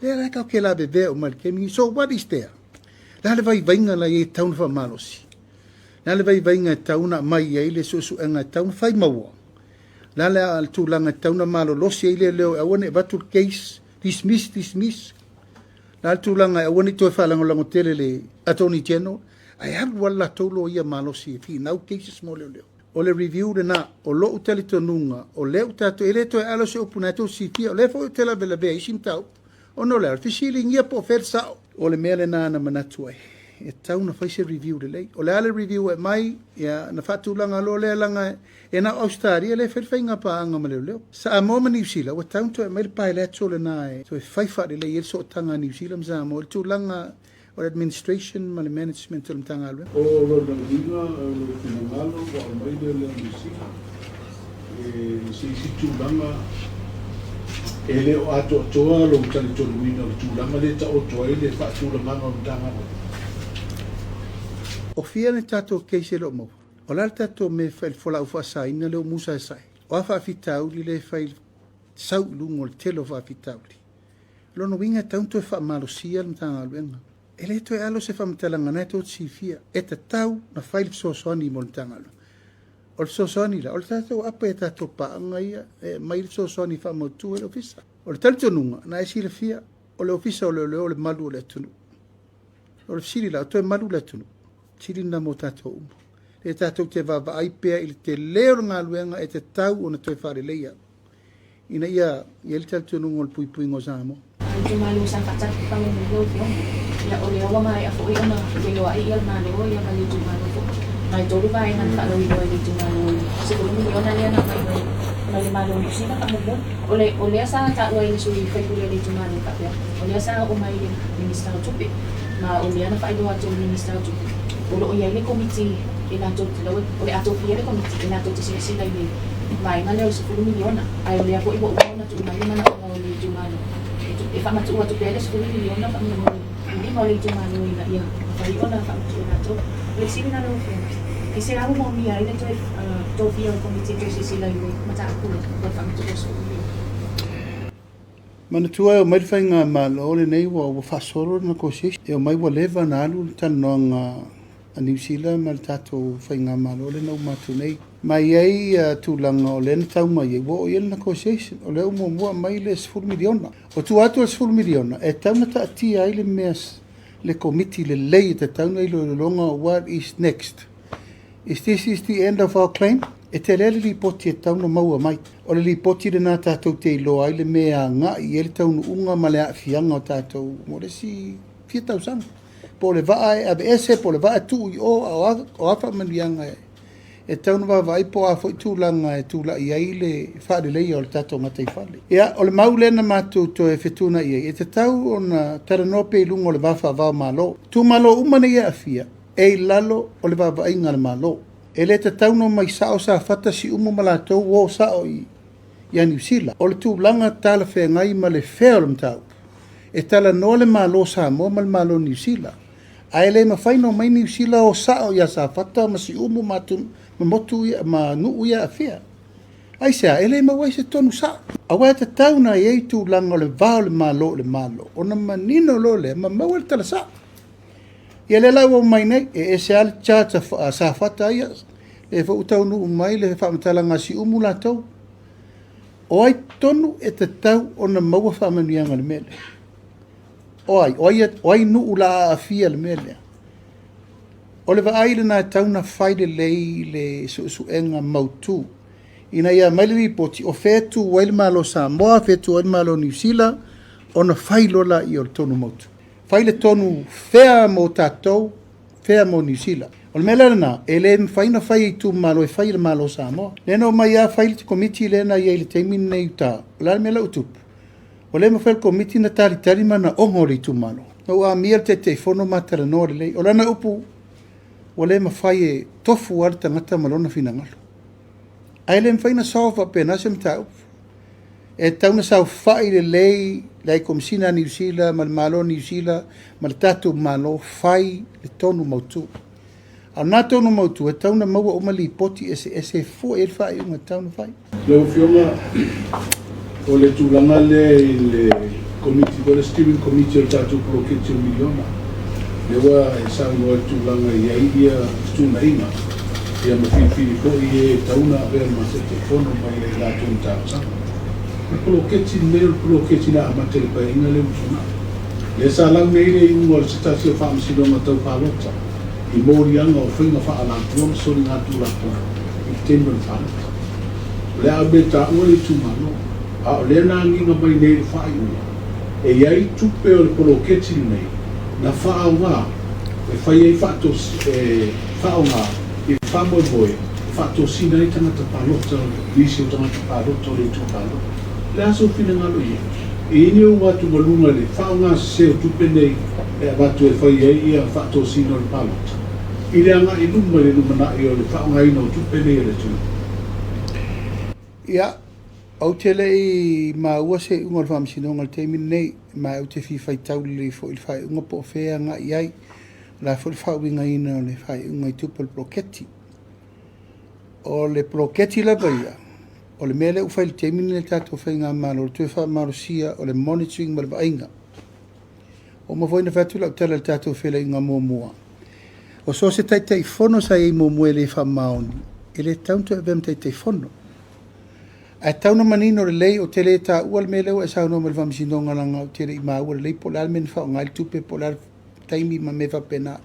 Lea la tatou te lavevea uma i le taimi lenei. So what is there? O le a le vaivaiga la i ai e tatau ona faamalosi? O le a le vaivaiga e tatau ona aumai ai le suesuega e tatau ona fai maua? O le a le tulaga e tatau ona malolosi ai leoleo e aua ne i avatu le case, dismiss, dismiss? O le a le tulaga e aua ne i toe faalagolago tele i le Attorney General, ae alu lava le latou loia malosi e finau cases mo leoleo? O le review lena, o lou talitonuga, o lea ua tatou, e le toe alo se upu na tou silafia, o lea foi ou te lavelavea i isi mataupu, ona o le a? O le fesiligia po o fea le sao. O le mea lena na manatu ai, e tatau ona fai se review lelei. O le a le review e aumai, ia, ona faatulaga loa lea, leaga e na o Ausetalia lea e fai le faiga paaga ma leoleo. Samoa ma Niu Sila, ua tatau ona toe aumai le bilateral lena e toe fai faalelei ai le sootaga a Niu Sila ma Samoa i le tulaga o le administration ma le management o le Matagaluega. O lona uiga, o lou finagalo ua aumai lea lea Misila i se isi tulaga e le o atoatoa lou talitonuina o le tulaga lea e taoto ai le faatulagaga o le Matagaluega. O fia ni tatou case e le o maua? O le a le tatou mea e fai i le fualaau faasaina lea ua musaesae? O a faafitauli lea e fai sau i luga o le tele o faafitauli? O lona uiga e tatau ona toe faamalosia le Matagaluega. E le toe alo se faamatalaga na e tou te silafia, e tatau ona fai le fesoasoani mo le Matagaluega. O le fesoasoani la, o le tatou apa i a tatou paaga ia e aumai le fesoasoani e faamautu ai le Ofisa. O le talitonuga, na e silafia, o le Ofisa o Leoleo o le malu o le atunuu. O le fesili la, o toe malu le atunuu? Fesili lena mo tatou uma. Lea tatou te vaavaai pea i le tele o le galuega e tatau ona toe faaleleia. Ina ia i ai le talitonuga o le puipuiga o Samoa. A itumalo sa faatali mai lau Afioga, ia o lea ua maea foi ona feiloai ia le Malo ia ma le itumalo foi. Ma e tolu vaega na faalauiloa e le itumalo i le 10 miliona lea na aumai mai mai le Malo o Niu Sila faamolemole. O le o lea sa taua e le sui faipule o le itumalo faapea, o lea sa oo mai i le Minisita o Tupe, ma o lea na faailoa atu e le Minisita o Tupe, o lo o i ai le Komiti e latou te, o le a tofia le Komiti e latou te silasila i le vaega lea o le 10 miliona, ae o lea foi ua uma ona tuu mai le manaoga o le itumalo e faamatuu atu pea le 10 miliona faamolemole i lima o le itumalo ina ia mafai ona faamatuu e latou. O le fesili la lau Afioga, i se a ua moomia ai le toe tofia o le Komiti e toe silasila i le mataupu lea mo le faamatuu o le 10 miliona? Manatua e omai le faigamalo lenei ua faasolo le negotiation. E omai ua leva ona alu le talanoaga a Niu Sila ma le tatou faigamalo lea na uma atu nei. Ma e i ai tulaga o lea na tau mai ai ua oo i ai le negotiation. O lea ua muamua aumai le 10 miliona. O tua atu o le 10 miliona e tatau ona taatia ai le mea le komiti lelei e tatau ona iloiloga what is next. Is this is the end of our claim? E tele le lipoti e tatau ona maua mai. O le lipoti lena tatou te iloa ai le mea e agai i ai le taunuuga ma le aafiaga o tatou mo le isi fia tausaga. Po o le vaa e aveese, po o le vaa e tuu i o, a o a faamanuiaga e tatau ona vaavaai po o a foi tulaga e tulai ai le faaleleia o le tatou gataifale. Ia, o le mau lea na matou toe fetuunai ai, e tatau ona talanoa pea i luga o le va faava-o-Malo. Itumalo uma nei e aafia, e i lalo o le vaavaaiga a le Malo. E le tatau ona omai sao Safata, Siumu ma latou o sao i ia Niu Sila. O le tulaga talafeagai ma le fea o le mataupu, e talanoa le Malo o Samoa ma le Malo o Niu Sila. Ae le mafai ona omai Niu Sila o sao ia Safata ma Siumu ma ma motu ia ma nuu ia e aafia. Aisea? E le maua ai se tonu sao. Aua e tatau ona i ai tulaga o le va o le Malo i le Malo ona manino loa lea ma maua le tala sao. Ia lea la ua omai nei, e ese lava le charge a Safata ia, lea foi ua taunuu mai le faamatalaga a Siumu latou. O ai tonu e tatau ona maua faamanuiaga i le mea lea? O ai? O ai, o ai nuu la a aafia i le mea lea? O le vaai lena e tatau ona fai lelei le suesuega mautu ina ia aumai le lipoti o fea e tu ai le Malo o Samoa, fea e tu ai le Malo o Niu Sila, ona fai loa lea o le tonu mautu. Fai le tonu fea mo tatou, fea mo Niu Sila. O le mea la lena, e le mafai ona fai e itumalo, e fai e le Malo o Samoa. Lea na omai lava fai le Komiti lea na i ai i le taimi lenei i uta. O le a le mea la ua tupu? Ua le mafai e le Komiti ona talitali manaoga o le itumalo. Na ou amia le Taitaifono ma talanoa lelei. O lana upu, ua le mafai e tofu lava le tagata ma lona finagalo. Ae le mafai ona solve faapena se mataupu. E tatau ona saofai lelei le Ai Komesina a Niu Sila ma le Malo o Niu Sila ma le tatou Malo fai le tonu mautu. A o lena tonu mautu, e tatau ona maua uma lipoti eseese e fua i ai le faaiuga e tatau ona fai. Lau Afioga, o le tulaga lea i le Komiti foi le Steering Committee o le tatou poloketi o le miliona, lea ua e saunoa i le tulaga e i ai ia fetuunaiga ia ma filifili foi e e tatau ona avea ma Taitaifono mai ai latou na talosaga. O le poloketi lenei o le poloketi na amata i le Paeaiga lea ua tuanai. Lea sa lau nei le iuga o se tasi o Faamasinoga Tau Palota i moliaga o faiga faaalatua ma soligatulafono i le taimi o le palota. O le a ou le taua le itumalo, a o lea na agiga mai nei i le faaiuga, e i ai tupe o le poloketi lenei na faaaoga e fai ai e faaaoga i le faamoemoe e faatosina ai tagata palota, nisi o tagata palota o le itumalo. O le a sou finagalo i ai? E i ai ni ou atugaluga i le faaaoga sese o tupe nei e avatu e fai ai ia faatosina o le palota i le agai i luma i le lumanai o le faaaogaina o tupe nei a le atunuu? Ia, ou te le i maua se iuga o le Faamasinoga i le taimi lenei, ma ou te fia faitau lelei foi i le faaiuga po o fea e agai i ai. O le a foi le faauigaina o le faaiuga i tupe o le poloketi. O le poloketi lava ia, o le mea lea ua fai i le taimi lenei e le tatou faigamalo, o le toe faamalosia o le monitoring ma le vaaiga. Ua uma foi ona fai atu lau tala i le tatou feiloaiga muamua, o so o se Taitaifono sa i ai muamua e le faamaoni, e le tatau ona toe avea ma Taitaifono. Ae tatau ona manino lelei, ou te le taua le mea lea ua e saunoa mai i le Faamasinoga leaga ou te le i maua lelei po o le a le mea na faaaoga ai le tupe po o le a le taimi ma mea faapena.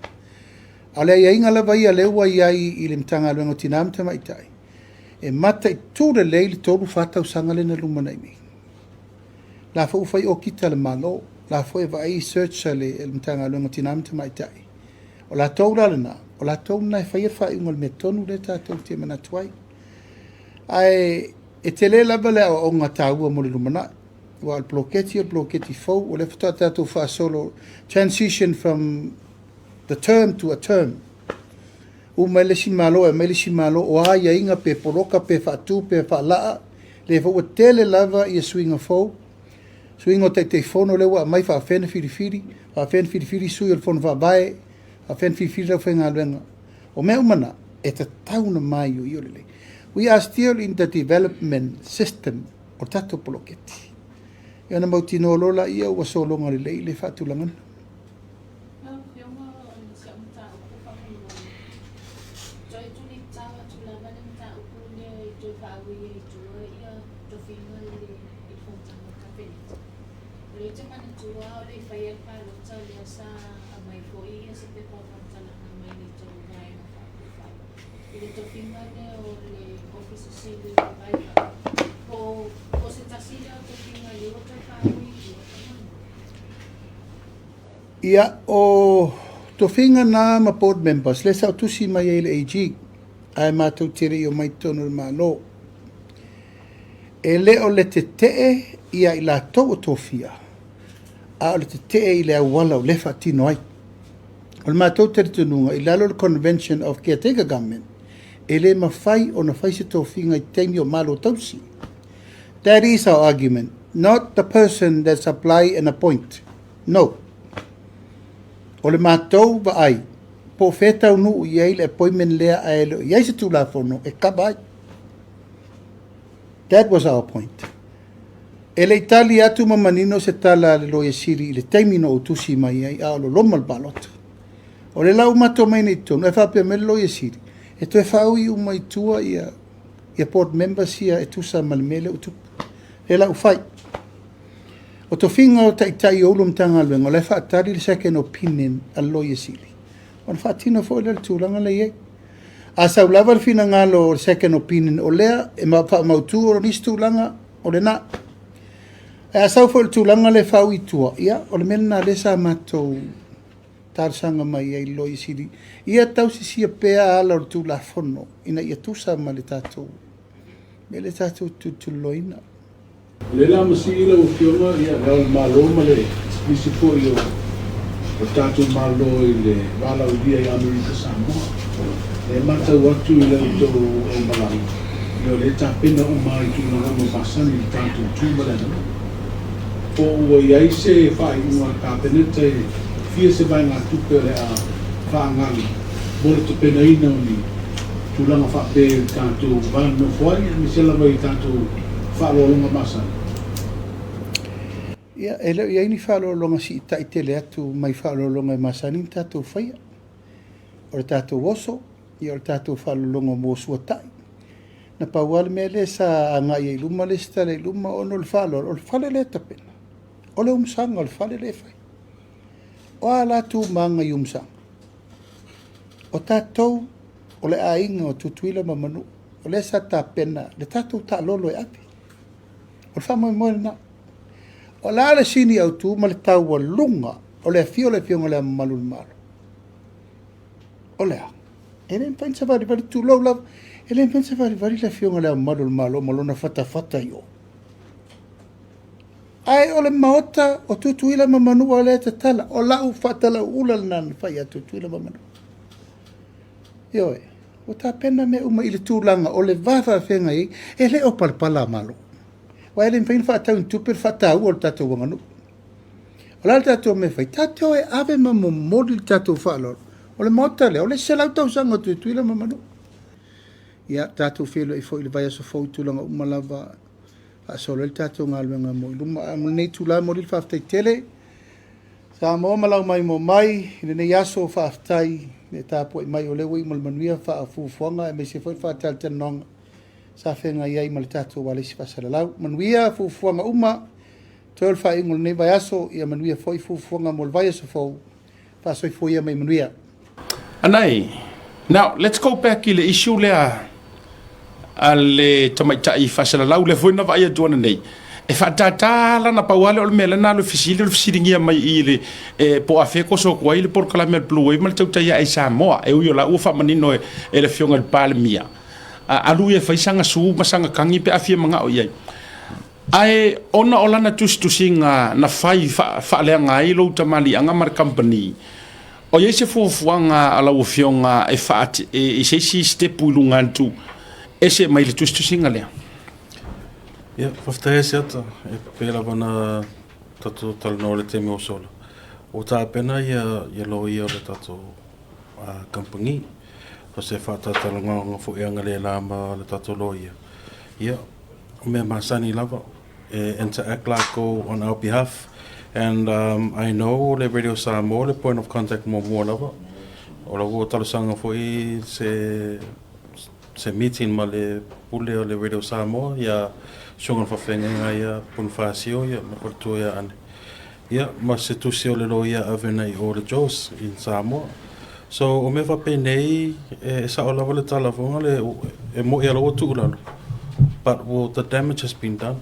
A o le aiaiga lava ia lea ua i ai i le Matagaluega o Tina ma Tamaitai, e mataitu lelei le 3-4 tausaga lea na lumanai nei. La foi ua fai okika a le Malo, la foi e vaai search a le Matagaluega o Tina ma Tamaitai. O latou la lena, o latou lena e faia le faaiuga o le mea tonu lea tatou te manatu ai. Ae e tele lava le aoaoga taua mo le lumanai. Aua o le poloketi o le poloketi fou, o lea faatoa tatou faasolo, transition from the term to a term. Uma ai le isi Malo e aumai le isi Malo, o a aiaiga pe poloka pe faatu pe faalaa, lea foi ua tele lava ia suiga fou, suiga o Taitaifono lea ua aumai faapefea ona filifili, faapefea ona filifili sui o le Fono Faavae, faapefea ona filifili le aufaigaluega. O mea uma na, e tatau ona maioio lelei. We are still in the development system o le tatou poloketi. Ia ona mautinoa loa laia ua sologa lelei le faatulagaga. Lau Afioga o le si au mataupu faamolemole, toe tulitao atu lava le mataupu lea i toe faaui ai i tua ia tofiga i le i le fonotaga a le Kapeneta. O lea ou te manatua a o le i faia le palota lea sa aumai foi ia se pepa o faamatalaga mai le tou vaega faaupufai i le tofiga lea o le Ofisa Sili o le Vaivai. Po o se tasi lea o tofiga lea ua toe faaui i tua faamolemole? Ia, o tofiga na ma board members, lea sa ou tusi mai ai i le AG, ae matou te le i omai i totonu o le Malo. E le o le tetee ia i latou o tofia, a o le tetee i le auala o lea e faatino ai. O le matou talitonuga, i lalo o le Convention of Caretaker Government, e le mafai ona fai se tofiga i taimi o Malo tausi. That is our argument, not the person that supply and appoint. No. O le matou vaai, po o fea e taunuu i ai le appointment lea ae le o i ai se Tulafono e kava ai. That was our point. E le i tali atu ma manino se tala a le Loia Sili i le taimi na ou tusi mai ai a o loloma le palota. O lea la ua matou omai nei i totonu ae faapea mai le Loia Sili, e toe faaui uma i tua ia board members ia e tusa ma le mea lea ua tupu. Lea la ua fai. O tofiga o Taitai o Ulu o Matagaluega, o la e faatali le second opinion a le Loia Sili, ona faatino foi lea o le tulaga la e i ai. A sau lava le finagalo o le second opinion o lea e faamautu o nisi tulaga, o lena. Ae a sau foi le tulaga lea e faaui i tua, ia, o le mea lena lea sa matou talosaga mai ai i le Loia Sili, ia tausisia pea ala o le Tulafono ina ia tusa ma le tatou mea lea tatou te tulituliloaina. O lea la masii lau Afioga ia Le Ao o le Malo ma le nisi foi o o tatou Malo i le valaaulia i Amerika Samoa. E matau atu i la outou aumalaga, ia o lea e tapena uma i tulaga uma masani i le tatou tu ma le aganuu. Po ua i ai se faaiuga a le Kapeneta e fia se vaegatupe o le a faaagaaga mo le tapenaina o ni tulaga faapea i le tatou va nonofo ai, aemaise lava i tatou faaaloaloga masani. Ia, e le o i ai ni faaaloaloga siitai tele atu mai faaaloaloga e masani ona tatou faia. O le tatou oso, ia o le tatou faaaloaloga mo suatai. Na pau lava le mea lea sa agai ai i luma le isi tala i luma ona o le faaaloalo, o le fale lea e tapena, o le umusaga o le fale lea e fai. O a la tumaga i umusaga? O tatou o le aiga o Tutuila ma Manua, o lea sa tapena le tatou taalolo e ave. O le faamoemoe lena. O le a le sini autu ma le taualuga o le afio o le Afioga i Le Ao Mamalu o le Malo? O le a? E le mafai ona savalivali, tulou lava, e le mafai ona savalivali le Afioga i Le Ao Mamalu o le Malo ma lona fatafata i o. Ae o le Maota o Tutuila ma Manua lea e tatala. O lau faatalauula lena na fai ia Tutuila ma Manua. Ioe, ua tapena mea uma i le tulaga o le va faafeagai ai, e le o palapala a Malo. Aua e le mafai ona faatau i ni tupe le faataua o le tatou aganuu. O le a le tatou mea e fai? Tatou e ave ma momoli le tatou faaaloalo. O le Maota lea, o le 100 tausaga o Tutuila ma Manua. Ia, tatou feiloai foi i le vaiaso fou i tulaga uma lava faasolo ai le tatou galuega mo i luma. Ae mo lenei itula, e momoli le faafetai tele Samoa ma lau maimoa mai i lenei aso. Faafetai le tapuai mai, o lea ua iu ma le manuia faafuafuaga aemaise foi le faatalatalanoaga sa feagai ai ma le tatou ualesi faasalalau. Manuia fuafuaga uma toe o le faaiuga o lenei vaiaso, ia manuia foi fuafuaga mo le vaiaso fou. Faasoifua ia mai manuia. Anai, now let's go back i le issue lea a le tamaitai faasalalau lea foi na vaai atu ananei e faatātā lana pau lava lea o le mea lea na alu e fesili o le fesiligia mai i le e, po o afea koso atu ai le polokalame a le Blue Wave ma le tautai ae i Samoa e ui o la ua faamanino e, e le afioga i le Palemia a, alu ia e fai saga su ma saga kagi pe a fia manao i ai. Ae ona o lana tusitusiga na fai faaleaga ai lou tamaliiaga ma le kamupani, o i ai se fuafuaga a lau Afioga e faati i se isi sitepu i luga atu ese mai le tusitusiga lea? Ia, faafetai Asiata, e pei lava ona tatou talanoa i le taimi ua sola, ua tapena ia loia o le tatou kamupani, o se faatalatalanoaga foi analeila ma le tatou loia, ia, o mea masani lava e interact lakou on our behalf and I know o le Radio Samoa le point of contact muamua lava. O la ua talosaga foi se se meeting ma le pule o le Radio Samoa ia Susuga i le Faafeagaiga ia Ponifasio ia ma faletua ia Ane. Ia ma se tusi o le loia ave nei i o le Jaws in Samoa. So o mea faapenei e sao lava le tala foi le e mo'i a ua tuu lalo. But well, the damage has been done.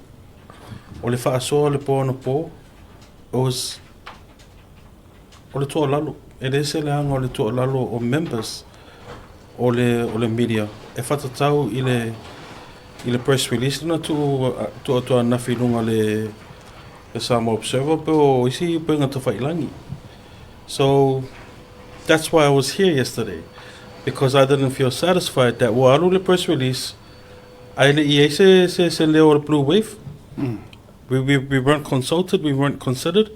O le faasoa o le po anapo was o le tuualalo. E le se leaga o le tuualalo o members o le o le media e whatatau i le i le press release na tuu tuu atu ananafi i luga le le Samoa Observer pe o isi upega tawhailangi. So that's why I was here yesterday because I didn't feel satisfied that ua alu le press release ae le i ai se, se, se leo o le Blue Wave. We weren't consulted, we weren't considered,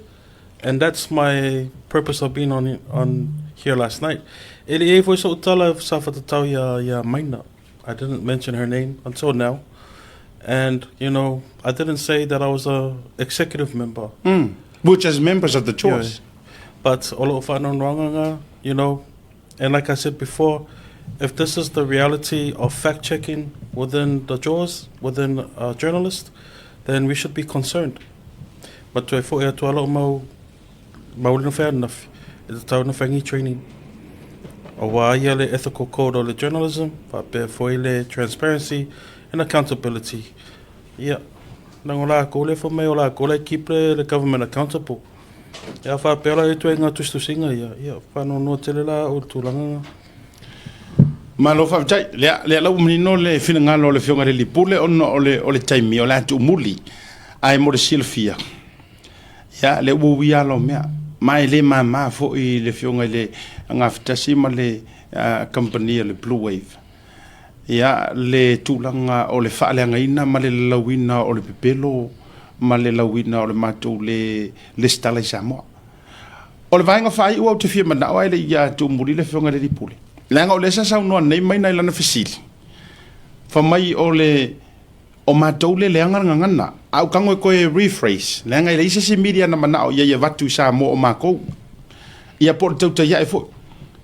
and that's my purpose of being on here last night. E le i ai foi so'u tala sa whatatau ia, ia Maina. I didn't mention her name until now. And, you know, I didn't say that I was a executive member. Which as members of the choice. But o lo'u faanoanoaga nga, you know, and like I said before, if this is the reality of fact-checking within the jaws, within a journalist, then we should be concerned. Ma toe fo'i atu a lo'u mau mau le na whai anafi, e tatau na whangi training. Auā ia le ethical code o le journalism, faapea foi le transparency and accountability. Ia, leaga o lakou lea fai mai o lakou la e keep le, le government accountable. Ia a faapea la e ituaiga tusitusiga ia, ia faanoanoa tele la au i le tulaga lena. Malo faafetai. Lea, lea la ua manino le finagalo o le Afioga i le Alii Pule ona o le, o le taimi o le a tuumuli. Ae mo le silafia, ia, lea ua uia ala o mea. Ma e le mama foi i le Afioga i le Gafatasi ma le kamupani a le Blue Wave, ia, le tulaga o le faaleagaina ma le lalauina o le pepelo ma le lauina o le matou le lesitala i Samoa. O le vaega faaiu ou te fia manao ae le i tuumuli le Afioga i le Alii Pule, leaga o lea sa saunoa nei mai na i lana fesili, fai mai o le o matou le leaga le gagana, a ou tago e toe rephrase, leaga e leai se isi media na manao i ai e avatu i Samoa o matou, ia po o le tautai ae foi,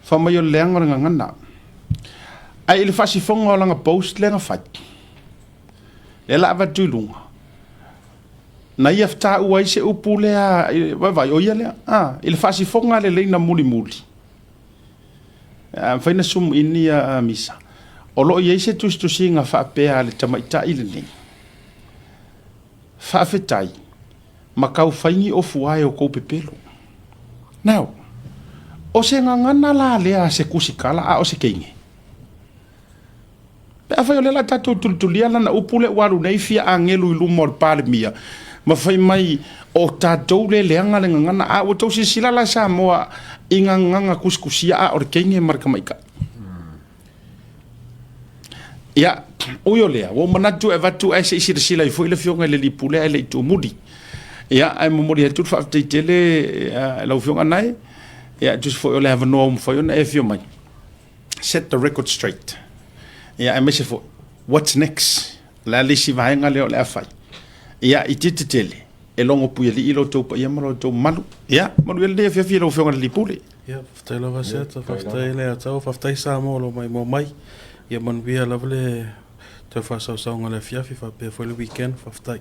fai mai o le leaga o le gagana. Ae i le faasifoga o lana post lea na fai, lea la avatu i luga, na ia taua ai se upu lea, vaavaai, o ia lea, a, i le faasifoga lelei na mulimuli, a mafai na zoom in ia Misa, o lo o i ai se tusitusiga faapea a le tamaitai lenei, faafetai ma tau fai ni ofu ae o tou pepelo. Now, o se gagana la lea a se tusitala a o se teine? Pe afai o lea o le a tatou tulitulia lana upu lea ua alu nei fia agelu i luma o le Palemia ma fai mai o tatou le leaga le gagana, a ua tou silasila la Samoa i gagana tusitusia a o le teine ma le tamaitai. Ia, ui o lea, ua ou manatu e avatu ae se i silasila ai foi le Afioga i le Alii Pule ae le i tuumuli. Ia, ae momoli atu le faafetai tele i lau Afioga Nae, ia, e tusa foi o le avanoa ua mafai ona e afio mai. Set the record straight. Ia, aemaise foi, what's next? O le a le isi vaega lea o le a fai? Ia, itiiti tele, e logo puialii lo outou paia ma lo outou mamalu. Ia, manuia lenei afiafi i lau Afioga i le Alii Pule. Ia, faafetai lava Seata, faafetai Leiataua, faafetai Samoa o lo o maimoa mai. Ia manuia lava le toe faasaosaoga o le afiafi faapea foi le weekend. Faafetai.